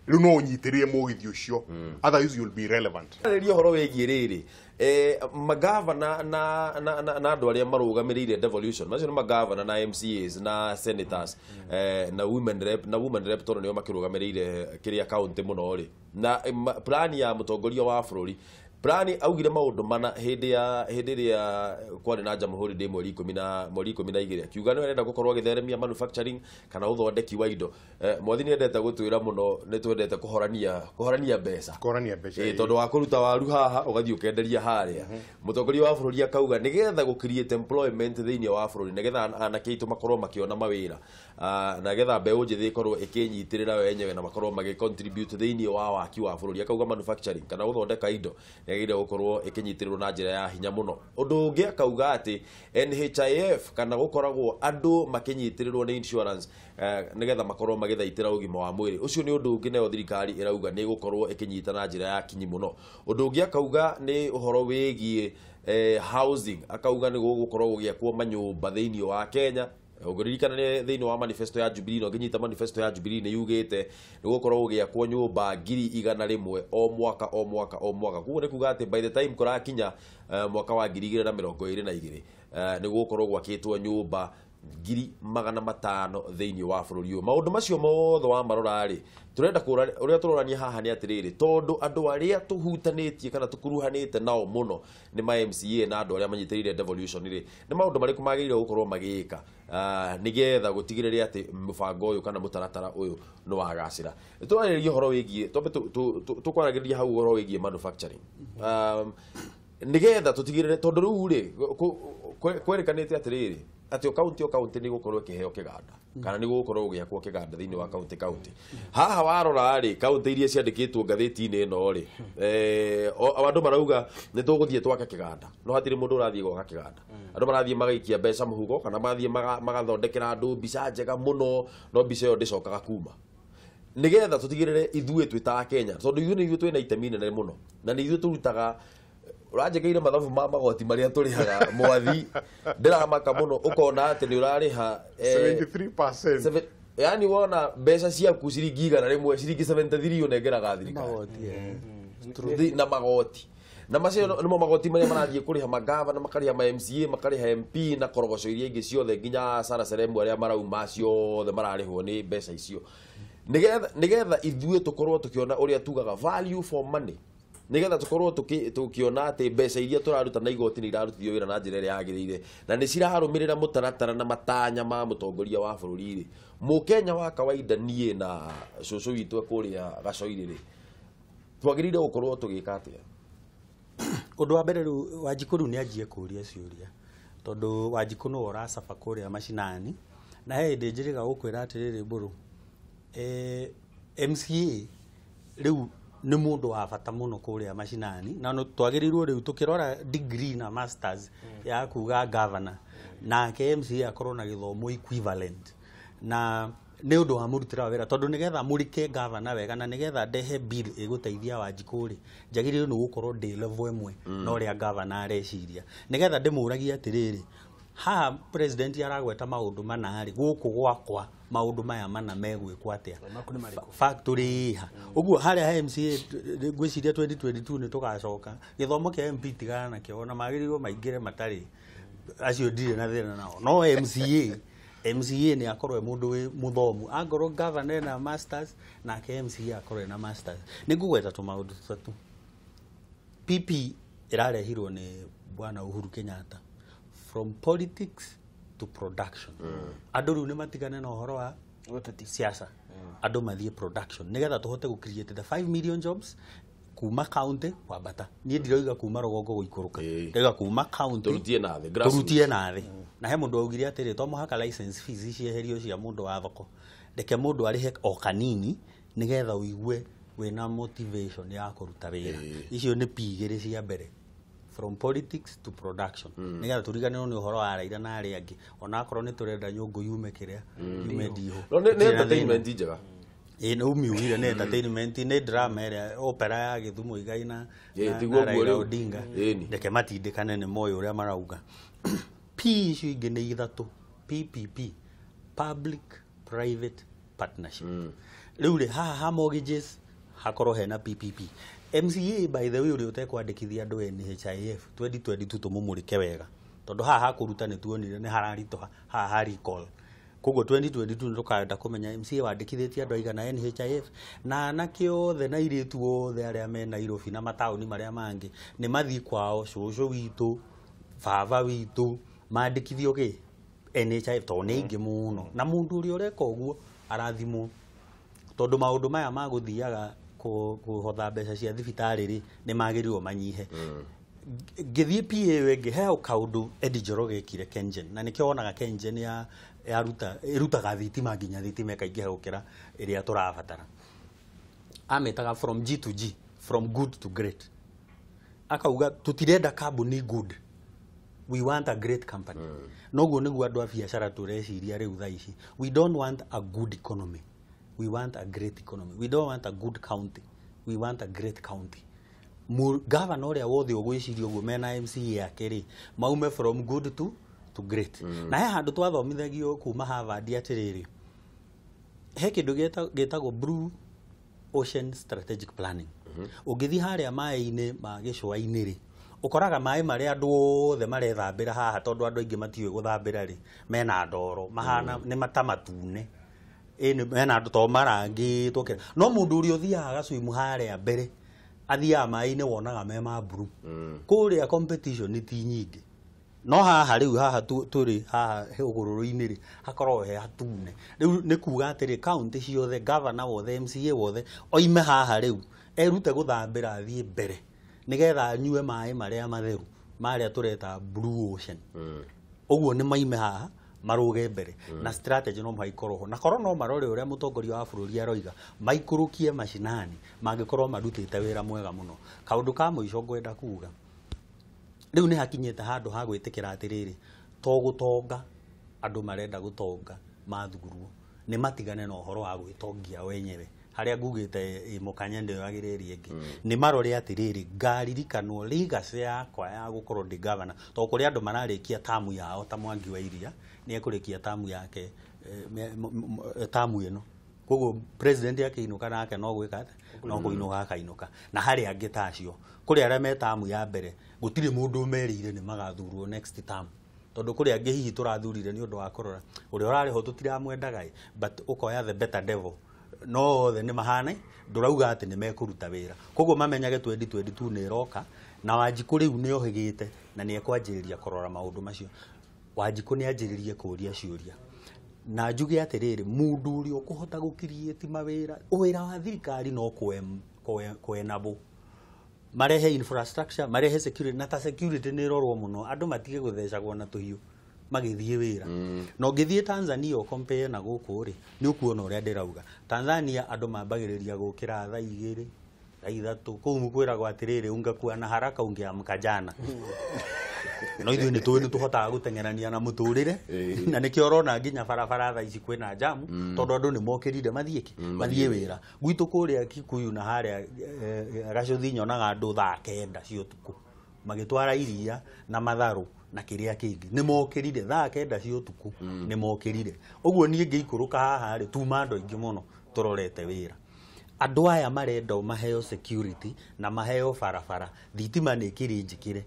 rĩu no ũnyitĩrĩre mũgithi ũcio, otherwise you'll be irrelevant. Rĩria ũhoro wĩgiĩ rĩrĩ, magavana na andũ arĩa marũgamĩrĩire devolution, macio nĩ magavana na MCAs na senators, na women rep, tondũ nĩo makĩrũgamĩrĩire kĩrĩa county mũno rĩ, na plan ya mũtongoria wa bũrũri, plani augire maũndũ mana hĩndĩ ĩrĩa kwarĩ na Jamhuri Day mweri 12, akiuga nĩ arenda gũkorwo agĩtheremia manufacturing kana ũthondeki wa indo. Mwathi nĩ endete gũtwĩra mũno nĩ twendete kũhorania mbeca, tondũ wa kũruta waru haha ũgathiĩ ũkenderia harĩa. Mũtongoria wa bũrũri akauga nĩgetha gũ create employment thĩinĩ wa bũrũri, nĩgetha anake aitũ makorwo makĩona mawĩra, na nĩgetha mbeũ njĩthĩ ĩkorwo ĩkĩnyitĩrĩra yo yenyewe na makorwo magĩ contribute thĩinĩ wa waki wa bũrũri. Akauga manufacturing kana gũthondeka indo nĩyagĩrĩire gũkorwo ĩkĩnyitĩrĩrwo na njĩra ya hinya mũno. Ũndũ ũngĩ akauga atĩ NHIF kana gũkoragwo andũ makĩnyitĩrĩrwo nĩ insurance, nĩgetha makorwo magĩthaitĩra ũgima wa mwĩrĩ. Ũcio nĩ ũndũ ũngĩ nayo thirikari ĩrauga nĩ ĩgũkorwo ĩkĩnyita na njĩra ya kinyi mũno. Ũndũ ũngĩ akauga nĩ ũhoro wĩgiĩ housing, akauga nĩ gũgũkorwo gũgĩakwo manyũmba thĩinĩ wa Kenya. Ũngĩririkana nĩ thĩinĩ wa manifesto ya Jubilee, no ngĩnyita manifesto ya Jubilee nĩ yugĩte nĩ gũkorwo gũgĩakwo nyũmba 100,000 o mwaka o mwaka o mwaka. Koguo nĩ kuga atĩ by the time kũrakinya mwaka wa 2022 nĩ gũgũkorwo gwakĩtwo nyũmba 500,000 thĩinĩ wa bũrũri ũyũ. Maũndũ macio mothe wa marora rĩ, tũrenda ũrĩa tũrorania haha nĩ atĩrĩrĩ, tondũ andũ arĩa tũhutanĩtie kana tũkuruhanĩte nao mũno nĩ ma MCA na andũ arĩa manyitĩrĩire devolution rĩ, nĩ maũndũ marĩkũ magĩrĩire gũkorwo magĩka nĩgetha gũtigĩrĩre atĩ mũbango ũyũ kana mũtaratara ũyũ nĩ wagacĩra. Tũrarĩrĩria ũhoro wĩgiĩ, twambe tũkwaragĩrĩria hau ũhoro wĩgiĩ manufacturing, nĩgetha tũtigĩrĩre, tondũ rĩu rĩ kwerĩkanĩte atĩrĩrĩ atĩ o kaunti nĩ gũkorwo ĩkĩheo kĩganda kana nĩ gũgũkorwo gũgĩakwo kĩganda thĩinĩ wa kaunti. Haha warora rĩ, kaunti iria ciandĩkĩtwo ngathĩti-inĩ ĩno rĩ, andũ marauga nĩ tũgũthiĩ twake kĩganda, no hatirĩ mũndũ ũrathiĩ gwaka kĩganda. Andũ marathiĩ magaikia mbeca mũhuko kana marathiĩ magathondekera andũ mbica njega mũno, no mbica ĩyo ndĩcokaga kuma. Nĩgetha tũtigĩrĩre ithuĩ twĩ ta Kenya, tondũ ithuĩ nĩ ithuĩ twĩna itemi inene mũno, na nĩ ithuĩ tũrutaga ũranjĩkĩire mathabu ma magoti marĩa tũrĩhaga mwathi, ndĩramaka mũno ũkona atĩ nĩ ũrarĩha 73%. Yani wona mbeca ciaku ciringi 100 ciringi 73 ũnengeraga thirikari na magoti, na macio nĩmo magoti marĩa marathiĩ kũrĩha magavana, makarĩha ma MCA, makarĩha MP na korogoco iria ingĩ ciothe, nginya Sara Seremu arĩa marauma ciothe mararĩhwo nĩ mbeca icio. Nĩgetha ithuĩ tũkorwo tũkĩona ũrĩa tugaga value for money, nĩgetha tũkorwo tũkĩona atĩ mbeca iria tũraruta na igoti nĩ irarutithio wĩra na njĩra ĩrĩa yagĩrĩire na nĩ cirarũmĩrĩra mũtaratara na matanya ma mũtongoria wa bũrũri rĩ. Mũkenya wa kawaida niĩ na cũcũ witũ kũrĩa Gacoirĩ rĩ, twagĩrĩire gũkorwo tũgĩka atĩa? Ũndũ wa mbere rĩu Wanjikũ rĩu nĩ anjie kũria ciũria, tondũ Wanjikũ nĩwe ũracaba kũrĩa macinani, na he hĩndĩ njĩrĩga gũkwĩra atĩrĩrĩ Mbũrũ, MCA rĩu Nĩ mũndũ wa bata mũno kũrĩa macinani na no twagĩrĩirwo rĩu tũkĩrora degree na masters ya kuga governor nake MCA akorwo na gĩthomo equivalent na nĩ ũndũ wa mũrutĩre wa wĩra tondũ nĩgetha mũrike gavana wega na nĩgetha ndehe bill ĩgũteithia Wanjikũ rĩ, njagĩrĩirwo nĩ gũkorwo ndĩ level ĩmwe na ũrĩa gavana areciria nĩgetha ndĩmũragie atĩrĩrĩ, haha president aragweta maũndũ mana rĩ, gũkũ gwakwa maũndũ maya mana megwĩkwo atĩa? Maku nĩ marĩkũ? Factory ĩha ũguo harĩa ha MCA ngwĩciria 2022 nĩ tũgacoka gĩthomo kĩa MP tigana nakĩo ona magĩrĩirwo maingĩre matarĩ acio ndirĩ na thĩna nao no MCA nĩ akorwo e mũndũ wĩ mũthomu angorwo governor ena masters nake MCA akorwo ena masters. Nĩ ngũgweta tũmaũndũ tũtatũ. PP ĩrarehirwo nĩ bwana Uhuru Kenyatta from politics to production. Andũ rĩu nĩ matigane na ũhoro wa Ũteti. siasa, andũ mathiĩ production nĩgetha tũhote gũ create the 5 million jobs kuma county kwambata. Niĩ ndiroiga kuma rũgongo gũikũrũka, ndĩroiga kuma county Tũrutie na thĩ, grassroots. Tũrutie na thĩ. Na he mũndũ augire atĩrĩ, to mũhaka license fees cieherio cia mũndũ wa thoko, reke mũndũ arĩhe o kanini nĩgetha ũigue wĩna motivation ya kũruta wĩra. Icio nĩ P igĩrĩ cia mbere, from politics to production, nĩgetha tũriganĩrwo nĩ ũhoro wa Raila na arĩa angĩ onakorwo nĩ tũrenda nyũngũ yume kĩrĩa yume ndihũ. No nĩ Gũtirĩ na thĩna. entertainment njega. Ĩĩ nĩ umiugire nĩ entertainment, nĩ drama ĩrĩa opera ya Gĩthumo Igai na Tiguo na ũguo Raila rĩu. Odinga. Ĩni. Reke matindĩkane nĩ moĩ ũrĩa marauga. P icio ingĩ nĩ ithatũ, PPP, public private partnership. Rĩu rĩ haha ha mortgages hakorwo hena PPP. MCA by the way ũrĩa ũtekwandĩkithia andũ NHIF 2022 tũmũmũrĩke wega tondũ haha hakũruta nĩ tuonire nĩ hararitũha haha ha recall. Koguo 2022 nĩ tũkenda kũmenya MCA wandĩkithĩtie andũ aigana NHIF na anake othe na airĩtu othe arĩa me Nairobi na mataũni marĩa mangĩ nĩ mathiĩ kwao cũcũ witũ baba witũ mandĩkithio kĩ NHIF tondũ nĩ aingĩ mũno na mũndũ ũrĩa ũreka ũguo arathimwo tondũ maũndũ maya ma gũthiaga kũhotha mbeca cia thibitarĩ rĩ nĩ magĩrĩirwo manyihe. Ngĩthiĩ PA ĩyo ĩngĩ he kaũndũ Eddie Njoroge ekire Kengen na nĩkĩo wonaga Kengen ya yaruta ĩrutaga thitima nginya thitima ĩkaingĩha gũkĩra ĩrĩa tũrabatara. Amĩtaga from G to G, from good to great. Akauga tũtirenda kambuni good, we want a great company. Noguo nĩguo andũ a biacara tũreciria rĩu thaa ici. We don't want a good economy, we want a great economy. We don't want a good county, we want a great county. Gavana ũrĩa wothe ũgwĩciria ũguo mena MCA yake rĩ maume from good to great. Na he handũ twathomithagio kuma Harvard atĩrĩrĩ, he kĩndũ gĩtagwo Blue Ocean Strategic Planning. Ũngĩthiĩ harĩa maĩ-inĩ ma gĩcũa-inĩ rĩ ũkoraga maĩ marĩa andũ othe marethambĩra haha tondũ andũ aingĩ matiũĩ gũthambĩra rĩ mena ndoro mahana nĩ mata matune. Ĩ mena andũ to marangĩtwo kĩra no mũndũ ũrĩa ũthiaga agacwimu harĩa mbere athiaga maĩ-inĩ wonaga me ma blue. Kũrĩa competition ti nyingĩ no haha rĩu haha tũrĩ haha hũgũrũrũ-inĩ rĩ hakoragwo he hatune. Rĩu nĩ kuga atĩrĩ county ciothe governor wothe MCA wothe oime haha rĩu erute gũthambĩra athiĩ mbere nĩgetha anyue maĩ marĩa matheru marĩa tũreta Blue Ocean. Ũguo nĩ maime haha marũge mbere na strategy no mũhaka ikorwo ho na korwo no marore ũrĩa mũtongoria wa bũrũri aroiga maikũrũkie macinani mangĩkorwo marutĩte wĩra mwega mũno. Kaũndũ ka mũico ngwenda kuga rĩu nĩ hakinyĩte handũ ha gwĩtĩkĩra atĩrĩrĩ to gũtonga andũ marenda gũtonga mathurwo nĩ matigane na ũhoro wa gwĩtongia wenyewe harĩa ngugĩte mũkanya ndĩoyagĩra ĩrĩa ĩngĩ nĩ marore atĩrĩrĩ ngaririkanwo legacy yakwa ya gũkorwo ndĩ governor tondũ kũrĩ andũ mararĩkia tamu yao ta Mwangi wa Iria nĩ ekũrĩkia tamu yake tamu ĩno koguo president akĩinũka nake no gwĩka atĩa no kũinũka akainũka na harĩ angĩ ta acio kũrĩ arĩa me tamu ya mbere gũtirĩ mũndũ ũmerĩire nĩ magathurwo next term tondũ kũrĩ angĩ hihi tũrathurire nĩ ũndũ wa kũrora ũrĩa ũrarĩ ho tũtiramwendaga ĩ but ũkoya the better devil no othe nĩ mahana ndũrauga atĩ nĩ mekũruta wĩra koguo mamenyage 2022 nĩ ĩroka na Wanjikũ rĩu nĩ ohĩgĩte na nĩ ekwanjĩrĩria kũrora maũndũ macio. Wanjikũ nĩ anjĩrĩrie kũria ciũria na njuge atĩrĩrĩ mũndũ ũrĩa ũkũhota gũkiriĩti mawĩra wĩra wa thirikari no kwenabo marehe infrastructure marehe security na ta security nĩ ĩrorwo mũno andũ matige gũthecagwo na tũhiũ magĩthiĩ wĩra. Na ũngĩthiĩ Tanzania ũkompare na gũkũ rĩ nĩ ũkuona ũrĩa ndĩrauga. Tanzania andũ mambagĩrĩria gũkĩra thaa igĩrĩ Thaa 3 kũu kwĩragwo atĩrĩrĩ ungekuwa na haraka ungeamka jana. No ithuĩ nĩ tũĩ nĩ tũhotaga gũteng'erania na mũtũrĩre na nĩkĩo ũrona nginya barabara thaa ici kwĩna jamu tondũ andũ nĩ mokĩrire mathiĩ kĩ mathiĩ wĩra. Gwitũ kũrĩa Kikuyu na harĩa Gacũthi nyonaga andũ thaa 9 cia ũtukũ magĩtwara iria na matharũ na kĩrĩa kĩngĩ nĩ mokĩrire thaa 9 cia ũtukũ nĩ mokĩrire. Ũguo niĩ ngĩikũrũka haha rĩ tuma andũ aingĩ mũno tũrorete wĩra. Andũ aya marenda maheo security na maheo barabara thitima nĩ ĩkĩrĩ njĩkĩre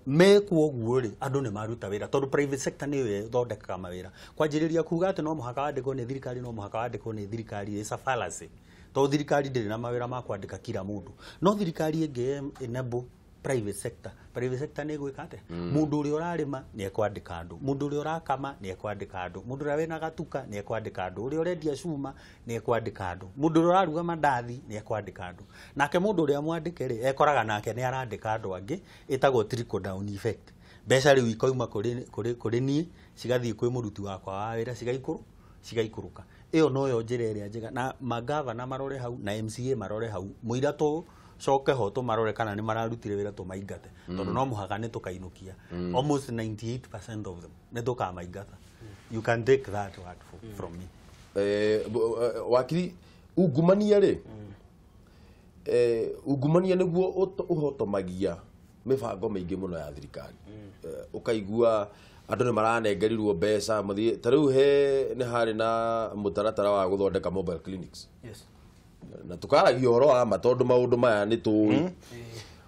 mekwo ũguo rĩ andũ nĩ maruta wĩra tondũ private sector nĩyo ĩthondekaga mawĩra. Kwanjĩrĩria kuga atĩ no mũhaka wandĩkwo nĩ thirikari no mũhaka wandĩkwo nĩ thirikari is a fallacy tondũ thirikari ndĩrĩ na mawĩra ma kwandĩka kila mũndũ. No thirikari ĩngĩ enable private sector, private sector nĩ ĩgwĩka atĩa? Mũndũ ũrĩa ũrarĩma nĩ ekwandĩka andũ, mũndũ ũrĩa ũrakama nĩ ekwandĩka andũ, mũndũ ũrĩa wĩna gatuka nĩ ekwandĩka andũ, ũrĩa ũrendia cuma nĩ ekwandĩka andũ, mũndũ ũrĩa ũraruga mandathi nĩ ekwandĩka andũ. Nake mũndũ ũrĩa mwandĩke rĩ ekoraga nake nĩ arandĩka andũ angĩ, ĩtagwo trickle down effect. Mbeca rĩu ikauma kũrĩ niĩ cigathiĩ kwĩ mũruti wakwa wa wĩra cigaikũrũka. Ĩyo noyo njĩra ĩrĩa njega na magavana marore hau na MCA marore hau mũira tũ coke ho tũmarore kana nĩ mararutire wĩra tũmaingate tondũ no mũhaka nĩ tũkainũkia almost 98% of them nĩ tũkamaingata. You can take that word from me. Wakiri ungumania rĩ ungumania nĩguo ũhotomagia mĩbango mĩingĩ mũno ya thirikari. Ũkaigua andũ nĩ maranengerirwo mbeca mathiĩ ta rĩu he nĩ harĩ na mũtaratara wa gũthondeka mobile clinics. Yes. Na tukaragia ũhoro wa ma tondũ maũndũ maya nĩ tũĩ.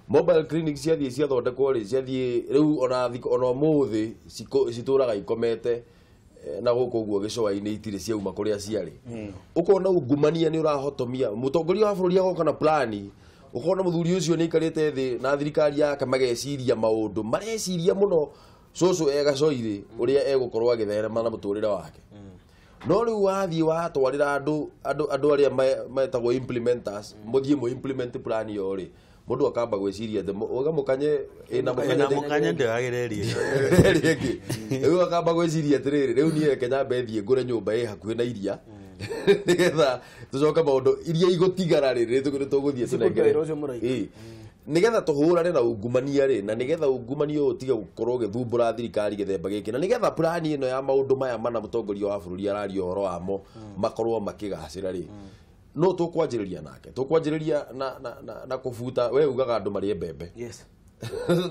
Mobile clinics ciathiĩ ciathondekwo rĩ ciathiĩ rĩu ona ona ũmũthĩ citũraga ikomete na gũkũ ũguo gĩcũa-inĩ itirĩ ciauma kũrĩa ciarĩ. Ũkona ungumania nĩ ũrahotomia mũtongoria wa bũrũri agoka na plani, ũkona mũthuri ũcio nĩ aikarĩte thĩ na thirikari yake mageciria maũndũ mareciria mũno cũcũ e gacoirĩ ũrĩa egũkorwo agĩtherema na mũtũrĩre wake. No rĩu wathiĩ watwarĩra andũ arĩa metagwo implementers mũthiĩ mũ implement plan ĩyo rĩ mũndũ akamba gwĩciria atĩ ũga mũkanye ĩna mũkanye ndĩagĩrĩrie rĩngĩ rĩu akamba gwĩciria atĩrĩrĩ rĩu niĩ reke nyambe thiĩ ngũre nyũmba ĩ hakuhĩ na iria nĩgetha tũcoke maũndũ iria igũtigara rĩ tũgũthiĩ tũnengere nĩgetha tũhũrane na ungumania rĩ na nĩgetha ungumania ũyũ ũtige gũkorwo ũgĩthumbũra thirikari gĩthemba gĩkĩ na nĩgetha plani ĩno ya maũndũ maya mana mũtongoria wa bũrũri araria ũhoro wamo makorwo makĩgacĩra rĩ no tũkwanjĩrĩria nake tũkwanjĩrĩria na kũbuta we ugaga andũ marĩe mbembe. Yes.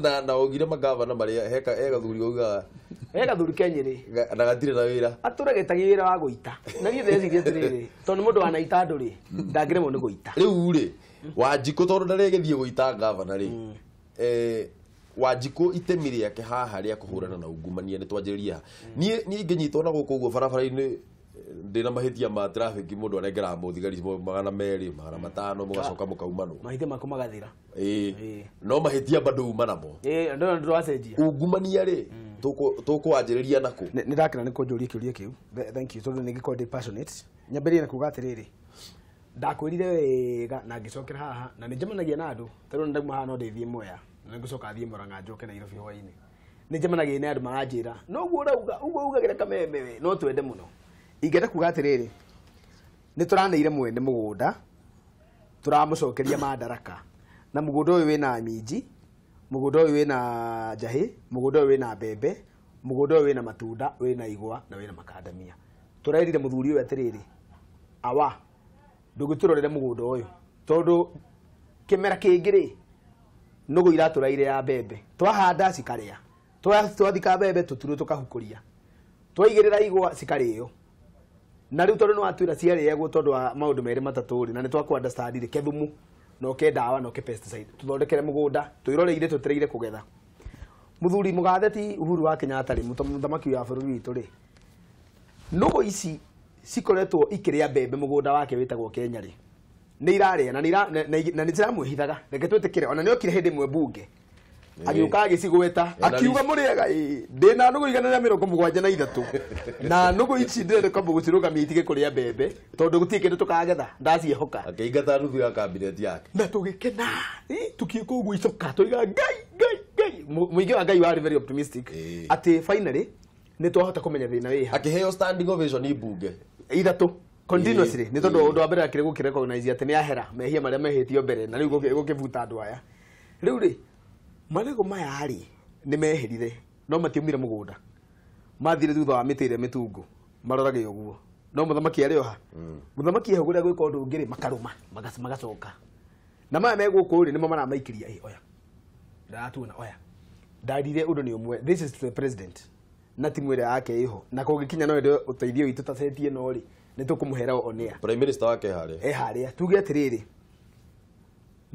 Na ũgire magavana marĩa he gathuri ugaga he gathuri Kenyĩrĩ na gatirĩ na wĩra atũre gĩtagia wĩra wa gũita na niĩ ndĩreciria atĩrĩrĩ tondũ mũndũ wanaita andũ rĩ ndangĩremwo nĩ gũita rĩu rĩ Wanjikũ tondũ ndarĩgĩthiĩ gũita gavana rĩ Wanjikũ itemi rĩake haha rĩa kũhũrana na ungumania nĩ twanjĩrĩria niĩ ingĩnyitwo na gũkũ ũguo barabara-inĩ ndĩna mahĩtia ma traffic mũndũ anengeraga mũthigari 200 500 mũgacoka mũkaumanwo mahĩtia maku magathira. No mahĩtia bado uma namo ndũracenjia ungumania rĩ tũkwanjĩrĩria nakũ. Nĩ ndakena nĩ kũnjũria kĩũria kĩu, thank you tondũ nĩ ngĩkorwo ndĩ passionate. Nyambĩrĩrie na kuga atĩrĩrĩ ndakwĩrire wega na ngĩcokera haha na nĩ njemanagia na andũ ta rĩu ndauma haha no ndĩthiĩ Mwea na ngũcoka thiĩ Murang'a njoke Nairobi hwainĩ nĩ njemanagia na andũ maranjĩra no ũguo ũrauga ũguo ugagĩra kameme we no twende mũno. Ingĩenda kuga atĩrĩrĩ nĩ tũraneire mwene mũgũnda tũramũcokeria madaraka na mũgũnda ũyũ wĩna minji, mũgũnda ũyũ wĩna njahĩ, mũgũnda ũyũ wĩna mbembe, mũgũnda ũyũ wĩna matunda, wĩna igwa na wĩna makandamia. Tũrerire mũthuri ũyũ atĩrĩrĩ awa ndũgĩtũrorere mũgũnda ũyũ tondũ kĩmera kĩngĩ rĩ nũgũ iratũraire ya mbembe twahanda cikarĩa twathika mbembe tũturwo tũkahukũria twaigĩrĩra igwa cikarĩo na rĩu tondũ nĩwatwĩra ciarĩagwo tondũ wa maũndũ merĩ matatũ rĩ na nĩ twakũ understand rĩ ke thumu na ũke ndawa na ũke pesticide tũthondekere mũgũnda twĩroreire tũtereire kũgetha. Mũthuri mũgathe ti Uhuru wa Kenyatta rĩ mũthamaki wa bũrũri witũ rĩ nũgũ ici cikoretwo ikĩrĩa mbembe mũgũnda wake wĩtagwo Kenya rĩ nĩ irarĩa na nĩ ciramwĩhithaga reke twĩtĩkĩre ona nĩokire hĩndĩ ĩmwe mbunge agĩũka agĩcigweta akiuga mũrĩega ndĩna nũgũ 173 na nũgũ ici ndĩrenda kwamba gũcirũgamia itige kũrĩa mbembe tondũ gũtirĩ kĩndũ tũkagetha ndaciĩhoka akĩingata nuthu ya kabineti yake na tũgĩkena tũkĩũka ũguo icoka tũiga Ngai Ngai Ngai mũingĩ wa Ngai warĩ very optimistic atĩ finally nĩ twahota kũmenya thĩna wĩha akĩheo standing ovation mbunge ithatũ Continuously nĩ tondũ ũndũ wa mbere akĩrĩ gũkĩrecognize atĩ nĩ ahera mehia marĩa mehĩtio mbere na rĩu gũkĩbuta andũ aya. Rĩu rĩ marĩgũ maya rĩ nĩ meherire no matiumire mũgũnda. Mathire thutha wa mĩtĩ ĩrĩa mĩtungu marorage ũguo. No mũthamaki arĩ oha. Mũthamaki ehũgũrĩra gwĩka ũndũ ũngĩ rĩ makarũma magacoka. Na maya me gũkũ rĩ nĩmo maramaikĩria ĩ oya. Ndaratuona oya. Ndarire ũndũ nĩ ũmwe. This is to the president. Na timu ĩrĩa yake ĩho. Na kũngĩkinya no ende ũteithio witũ ta seti ĩno rĩ nĩ tũkũmũhera on air. Prime Minister wake harĩa. E harĩa. Tuge atĩrĩrĩ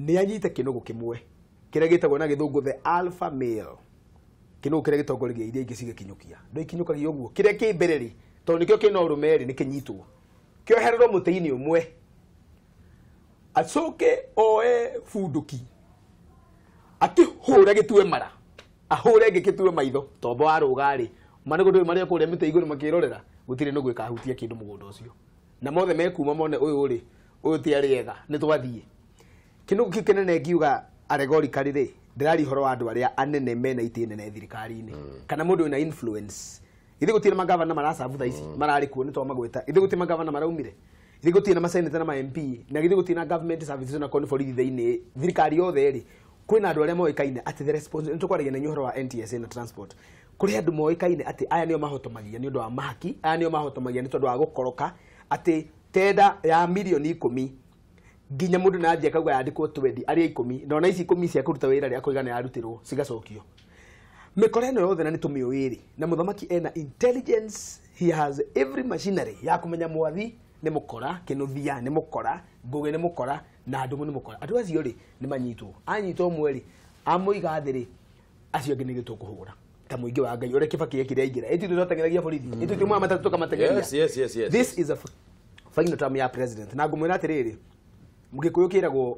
nĩ anyite kĩnũgũ kĩmwe kĩrĩa gĩtagwo na gĩthũngũ the alpha male. Kĩnũgũ kĩrĩa gĩtongoragia iria ingĩ cigĩkinyũkia. Ndũikinyũkagia ũguo. Kĩrĩa kĩ mbere rĩ tondũ nĩkĩo kĩna ũrũme rĩ nĩkĩnyitwo. Kĩohererwo mũtĩ-inĩ ũmwe. Acoke oe bunduki. Akĩhũre gĩtue mara. Ahũre ĩngĩ gĩtue maitho. Tombo warũga rĩ. Marĩgũ ndũĩ marĩa kũrĩa mĩtĩ igũrũ makĩrorera. Gũtirĩ nũgũ ĩkahutia kĩndũ mũgũnda ũcio. Na mothe mekuma mone ũyũ rĩ, ũyũ ti arĩega, nĩ twathiĩ. Kĩnũgũ kĩu kĩnene ngiuga allegorically rĩ, ndĩraria ũhoro wa andũ arĩa anene mena itĩ nene thirikari-inĩ. Kana mũndũ wĩna influence. Ithuĩ gũtirĩ magavana maracabu thaa ici, mararĩ kuo nĩ twamagweta. Ithuĩ gũtirĩ magavana maraumire. Ithuĩ gũtirĩ na maseneta na ma MP, na ithuĩ gũtirĩ na government services na korwo nĩ borithi thĩinĩ. Thirikari yothe rĩ, kwĩna andũ arĩa moĩkaine atĩ the response, nĩ tũkwaragia na inyuĩ ũhoro wa NTSA na transport. Kũrĩ andũ moĩkaine atĩ aya nĩo mahotomagia nĩ ũndũ wa mahaki, aya nĩo mahotomagia nĩ tondũ wa gũkoroka, atĩ tenda ya mirioni 10 nginya mũndũ na athiĩ akauga yandĩkwo 20 arĩa 10 na ona ici 10 cia kũruta wĩra rĩ akoiga nĩ yarutirwo cigacokio. Mĩkora ĩno yothe na nĩ tũmĩũĩ rĩ, na mũthamaki ena intelligence, he has every machinery ya kũmenya mwathi nĩ mũkora, kĩnũthia nĩ mũkora, Ngũgĩ nĩ mũkora na Ndung'u nĩ mũkora. Andũ acio rĩ nĩ manyitwo. Anyitwo ũmwe rĩ amũiga thĩ rĩ acio angĩ nĩ ithuĩ tũkũhũra. Ta mũingĩ wa Ngai ũrĩa Kibaki ekire aingĩra. Ĩthuĩ twateng'eragia borithi. Ithuĩ tumaga matatũ tũkamateng'eria. Yes. This is a final term ya president. Na ngũmwĩra atĩrĩrĩ, Gĩkũyũ kĩragwo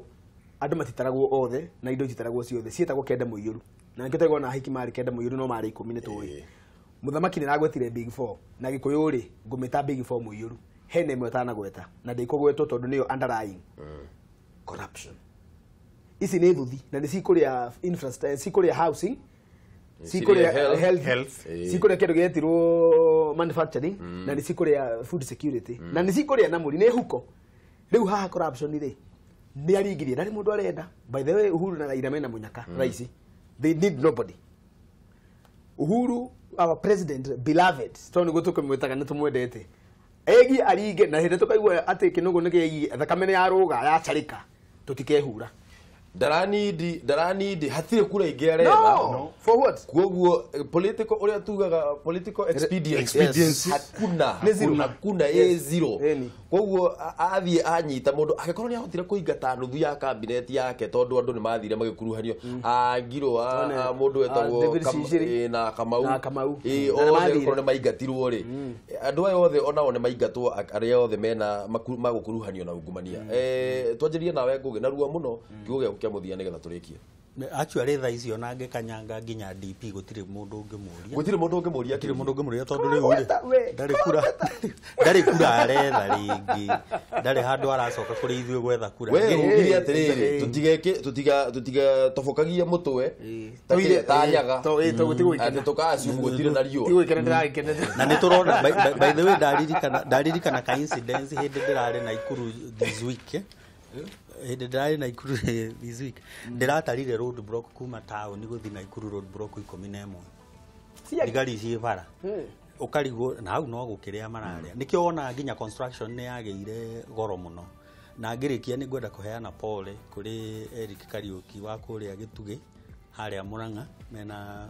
andũ matitaragwo othe na indo ititaragwo ciothe ciĩtagwo kenda mũiyũru. Na nĩkĩo twaigua ona ahiki marĩ kenda mũiyũru no marĩ 10 nĩ tũĩ. Mũthamaki nĩ aragwetire big four na Gĩkũyũ rĩ ngũmĩta big four mũiyũru. Hena ĩmwe ĩtanagweta na ndĩkũgwetwo tondũ nĩyo underlying corruption. Ici nĩ thuthi na nĩ cikũrĩa infrastructure, cikũrĩa housing, cikũrĩa health, cikũrĩa kĩndũ gĩetirwo manufacturing na nĩ cikũrĩa food security na nĩ cikũrĩa na mũri nĩ huko. Rĩu haha corruption rĩ nĩ aringirie ndarĩ mũndũ arenda. By the way Uhuru na Raila mena mũnyaka raici. They need nobody. Uhuru our president beloved tondũ nĩguo tũkĩmwĩtaga nĩ tũmwendete. Egi aringe na hĩndĩ tũkaigua atĩ kĩnũgũ nĩ kĩegi thakame nĩ yarũga yacarĩka tũtikehura. Ndaranidi hatirĩ kura ingĩ aretha. No, for what? Koguo political ũrĩa tugaga political expediency hakuna hakuna ĩ zero. Koguo athiĩ anyita mũndũ angĩkorwo nĩ ahotire kũingata nuthu ya cabinet yake tondũ andũ nĩ mathire magĩkuruhanio Angirwo mũndũ wetagwo na Kamau othe gũkorwo nĩ maingatirwo rĩ andũ aya othe onao nĩ maingatwo arĩa othe mena magũkuruhanio na ungumania. Twanjĩrĩrie nawe Ngũgĩ narua mũno kiugo gĩaku kĩa mũthia nĩgetha tũrĩkie. Actually thaa ici ona angĩkanyanga nginya DP gũtirĩ mũndũ ũngĩmũria. Gũtirĩ mũndũ ũngĩmũria. Gũtirĩ mũndũ ũngĩmũria tondũ rĩu rĩ ndarĩ kura aretha rĩngĩ. Ndarĩ handũ aracoka kũrĩ ithuĩ gwetha kura. We ugire atĩrĩrĩ tũtigatobokagie mũtwe ta nyaga atĩ tũka-assume gũtirĩ na riũa. Na nĩ tũrona by the way ndaririkana ka incident hĩndĩ ndĩrarĩ Nakuru this week. Hĩndĩ ndĩrarĩ Nakuru this week ndĩratarire road block kuma town gũthiĩ Nakuru road block 11 thigari ciĩ bara ũkarigwo na hau no gũkĩrĩa mararĩa nĩkĩo wonaga nginya construction nĩ yagĩire goro mũno. Na ngĩrĩkia nĩ ngwenda kũheana pole kũrĩ Eric Kariuki wa kũrĩa Gĩtugĩ harĩa Murang'a mena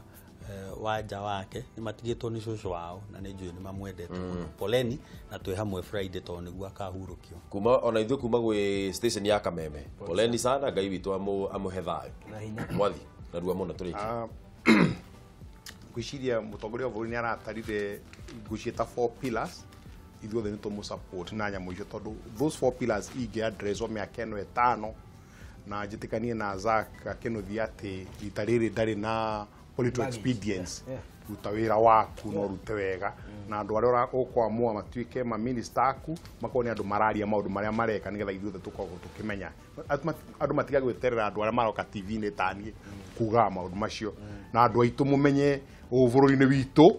wanja wake nĩ matigĩtwo nĩ cũcũ wao na nĩ njũĩ nĩ mamwendete mũno. Poleni na twĩ hamwe Friday tondũ nĩguo akahurũkio. Kuma ona ithuĩ kuma gwĩ station ya Kameme. Poleni sana Ngai witũ amũhe thayũ. Mwathi narua mũno tũrĩkie. Ngwĩciria mũtongoria wa bũrũri nĩ aratarire ngũciĩta four pillars ithuothe nĩ tũmũ-support na nyamũ icio tondũ those four pillars ingĩ addresswo mĩaka ĩno ĩtano na njĩtĩkanie na Zack akĩnũthia atĩ rita rĩrĩ ndarĩ na political expedience ruta wĩra waku no rute wega na andũ arĩa ũkwamũa matuĩke ma minister aku makorwo nĩ andũ mararia maũndũ marĩa mareka nĩgetha ithuothe tũkorwo tũkĩmenya. Andũ matiga gwĩterera andũ arĩa maroka TV-inĩ ta niĩ kugaga maũndũ macio na andũ aitũ mũmenye ũũ bũrũri-inĩ witũ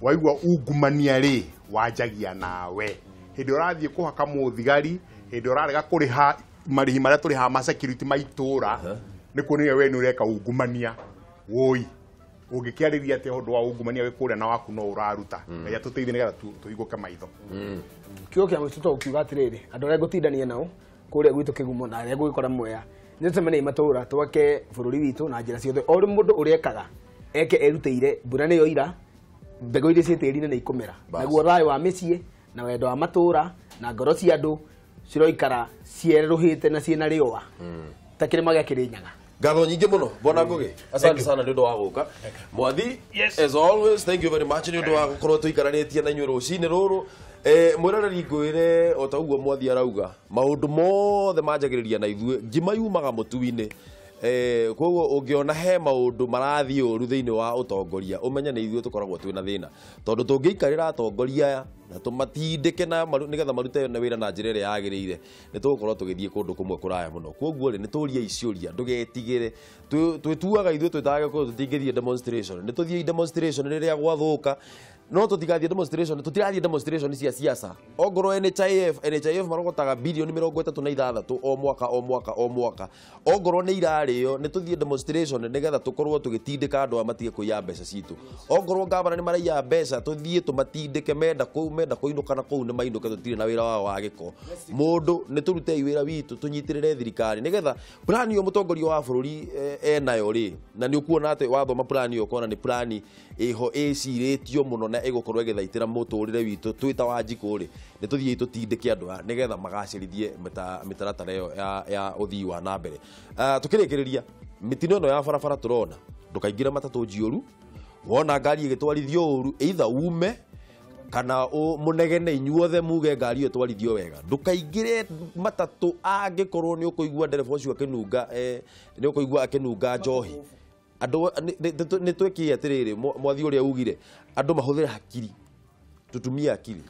waigua ungumania rĩ wanjagia nawe. Hĩndĩ ũrathiĩ kũhaka mũthigari, hĩndĩ ũrarega kũrĩha marĩhi marĩa tũrĩhaga ma security ma itũra, nĩ kuonania we nĩ ũreka ungumania. Woi, ũngĩkĩarĩria atĩa ũndũ wa ungumania wĩ kũrĩa na waku no ũraruta? Ngai atũteithie nĩgetha tũhingũke maitho. Kiugo kĩa mũico to kiuga atĩrĩrĩ, andũ arĩa ngũtindania nao kũrĩa gwitũ Kĩgumo na arĩa ngũgĩkora Mwea, nĩ tũcemanie matũra twake bũrũri witũ na njĩra ciothe. O mũndũ ũrĩa ekaga eke erutĩire, mbura nĩyo ira, mbegũ iria ciĩ tĩri-inĩ nĩ ikũmera. Naguo thayũ wa mĩciĩ na wendo wa matũra na ngoro cia andũ ciroikara cierũhĩte na ciĩna rĩũa ta kĩrĩma gĩa Kĩrĩnyaga. Ngatho nyingĩ mũno bwana Ngugi, asante sana nĩ ũndũ wa gũka. Mwathi, as always, thank you very much nĩ ũndũ wa gũkorwo tũikaranĩtie na inyuĩ rũcinĩ rũrũ. Mwĩroreri ngwĩre o ta ũguo Mwathi arauga, maũndũ mothe manjagĩrĩria na ithuĩ, ngima yumaga mũtu-inĩ. Koguo ũngĩona he maũndũ marathiĩ ũru thĩinĩ wa ũtongoria, ũmenye nĩ ithuĩ tũkoragwo twĩna thĩna, tondũ tũngĩikarĩra atongoria aya na tũmatindĩke na nĩgetha marute na wĩra na njĩra ĩrĩa yagĩrĩire, nĩ tũgũkorwo tũgĩthiĩ kũndũ kũmwe kũraya mũno. Koguo rĩ, nĩ tũrie ciũria, ndũgetigĩre. Twĩtuaga ithuĩ twĩtaga Gĩkũyũ tũtingĩthiĩ demonstration, nĩ tũthiĩ demonstration rĩrĩa gwathũka, no tũtigathiĩ demonstration, tũtirathiĩ demonstration cia siasa. Ongorwo NHIF marogotaga bilioni 36 o mwaka o mwaka o mwaka, ongorwo nĩ irarĩo, nĩ tũthiĩ demonstration nĩgetha tũkorwo tũgĩtindĩka andũ aya matige kũiya mbeca citũ. Ongorwo ngavana nĩ maraiya mbeca, tũthiĩ tũmatindĩke, menda kũu, menda kũinũka na kũu nĩ mainũke, tũtirĩ na wĩra wao wa gĩko. Mũndũ nĩ tũrutei wĩra witũ, tũnyitĩrĩre thirikari nĩgetha plan ĩyo mũtongoria wa bũrũri enayo rĩ, na nĩ ũkuona atĩ wathoma plan ĩyo ũkona nĩ plan ĩho ĩcirĩtio mũno na ĩgũkorwo ĩgĩthaitĩra mũtũrĩre witũ twĩ ta Wanjikũ rĩ, nĩ tũthiĩ tũtindĩke andũ aya nĩgetha magacĩrithie mĩtaratara ĩyo ya ũthii wa na mbere. Tũkĩrĩkĩrĩria mĩtino ĩno ya barabara tũrona, ndũkaingĩre matatũ njiũru, wona ngari ĩgĩtwarithio ũru, either ume kana mũnegene inyuothe muge ngari ĩyo ĩtwarithio wega. Ndũkaingĩre matatũ angĩkorwo nĩ ũkũigua ndereba ũcio akĩnunga, nĩ ũkũigua akĩnunga njohi. Andũ nĩ twĩkĩe atĩrĩrĩ, Mwathi ũrĩa ugire andũ mahũthĩre hakiri, tũtumie akiri.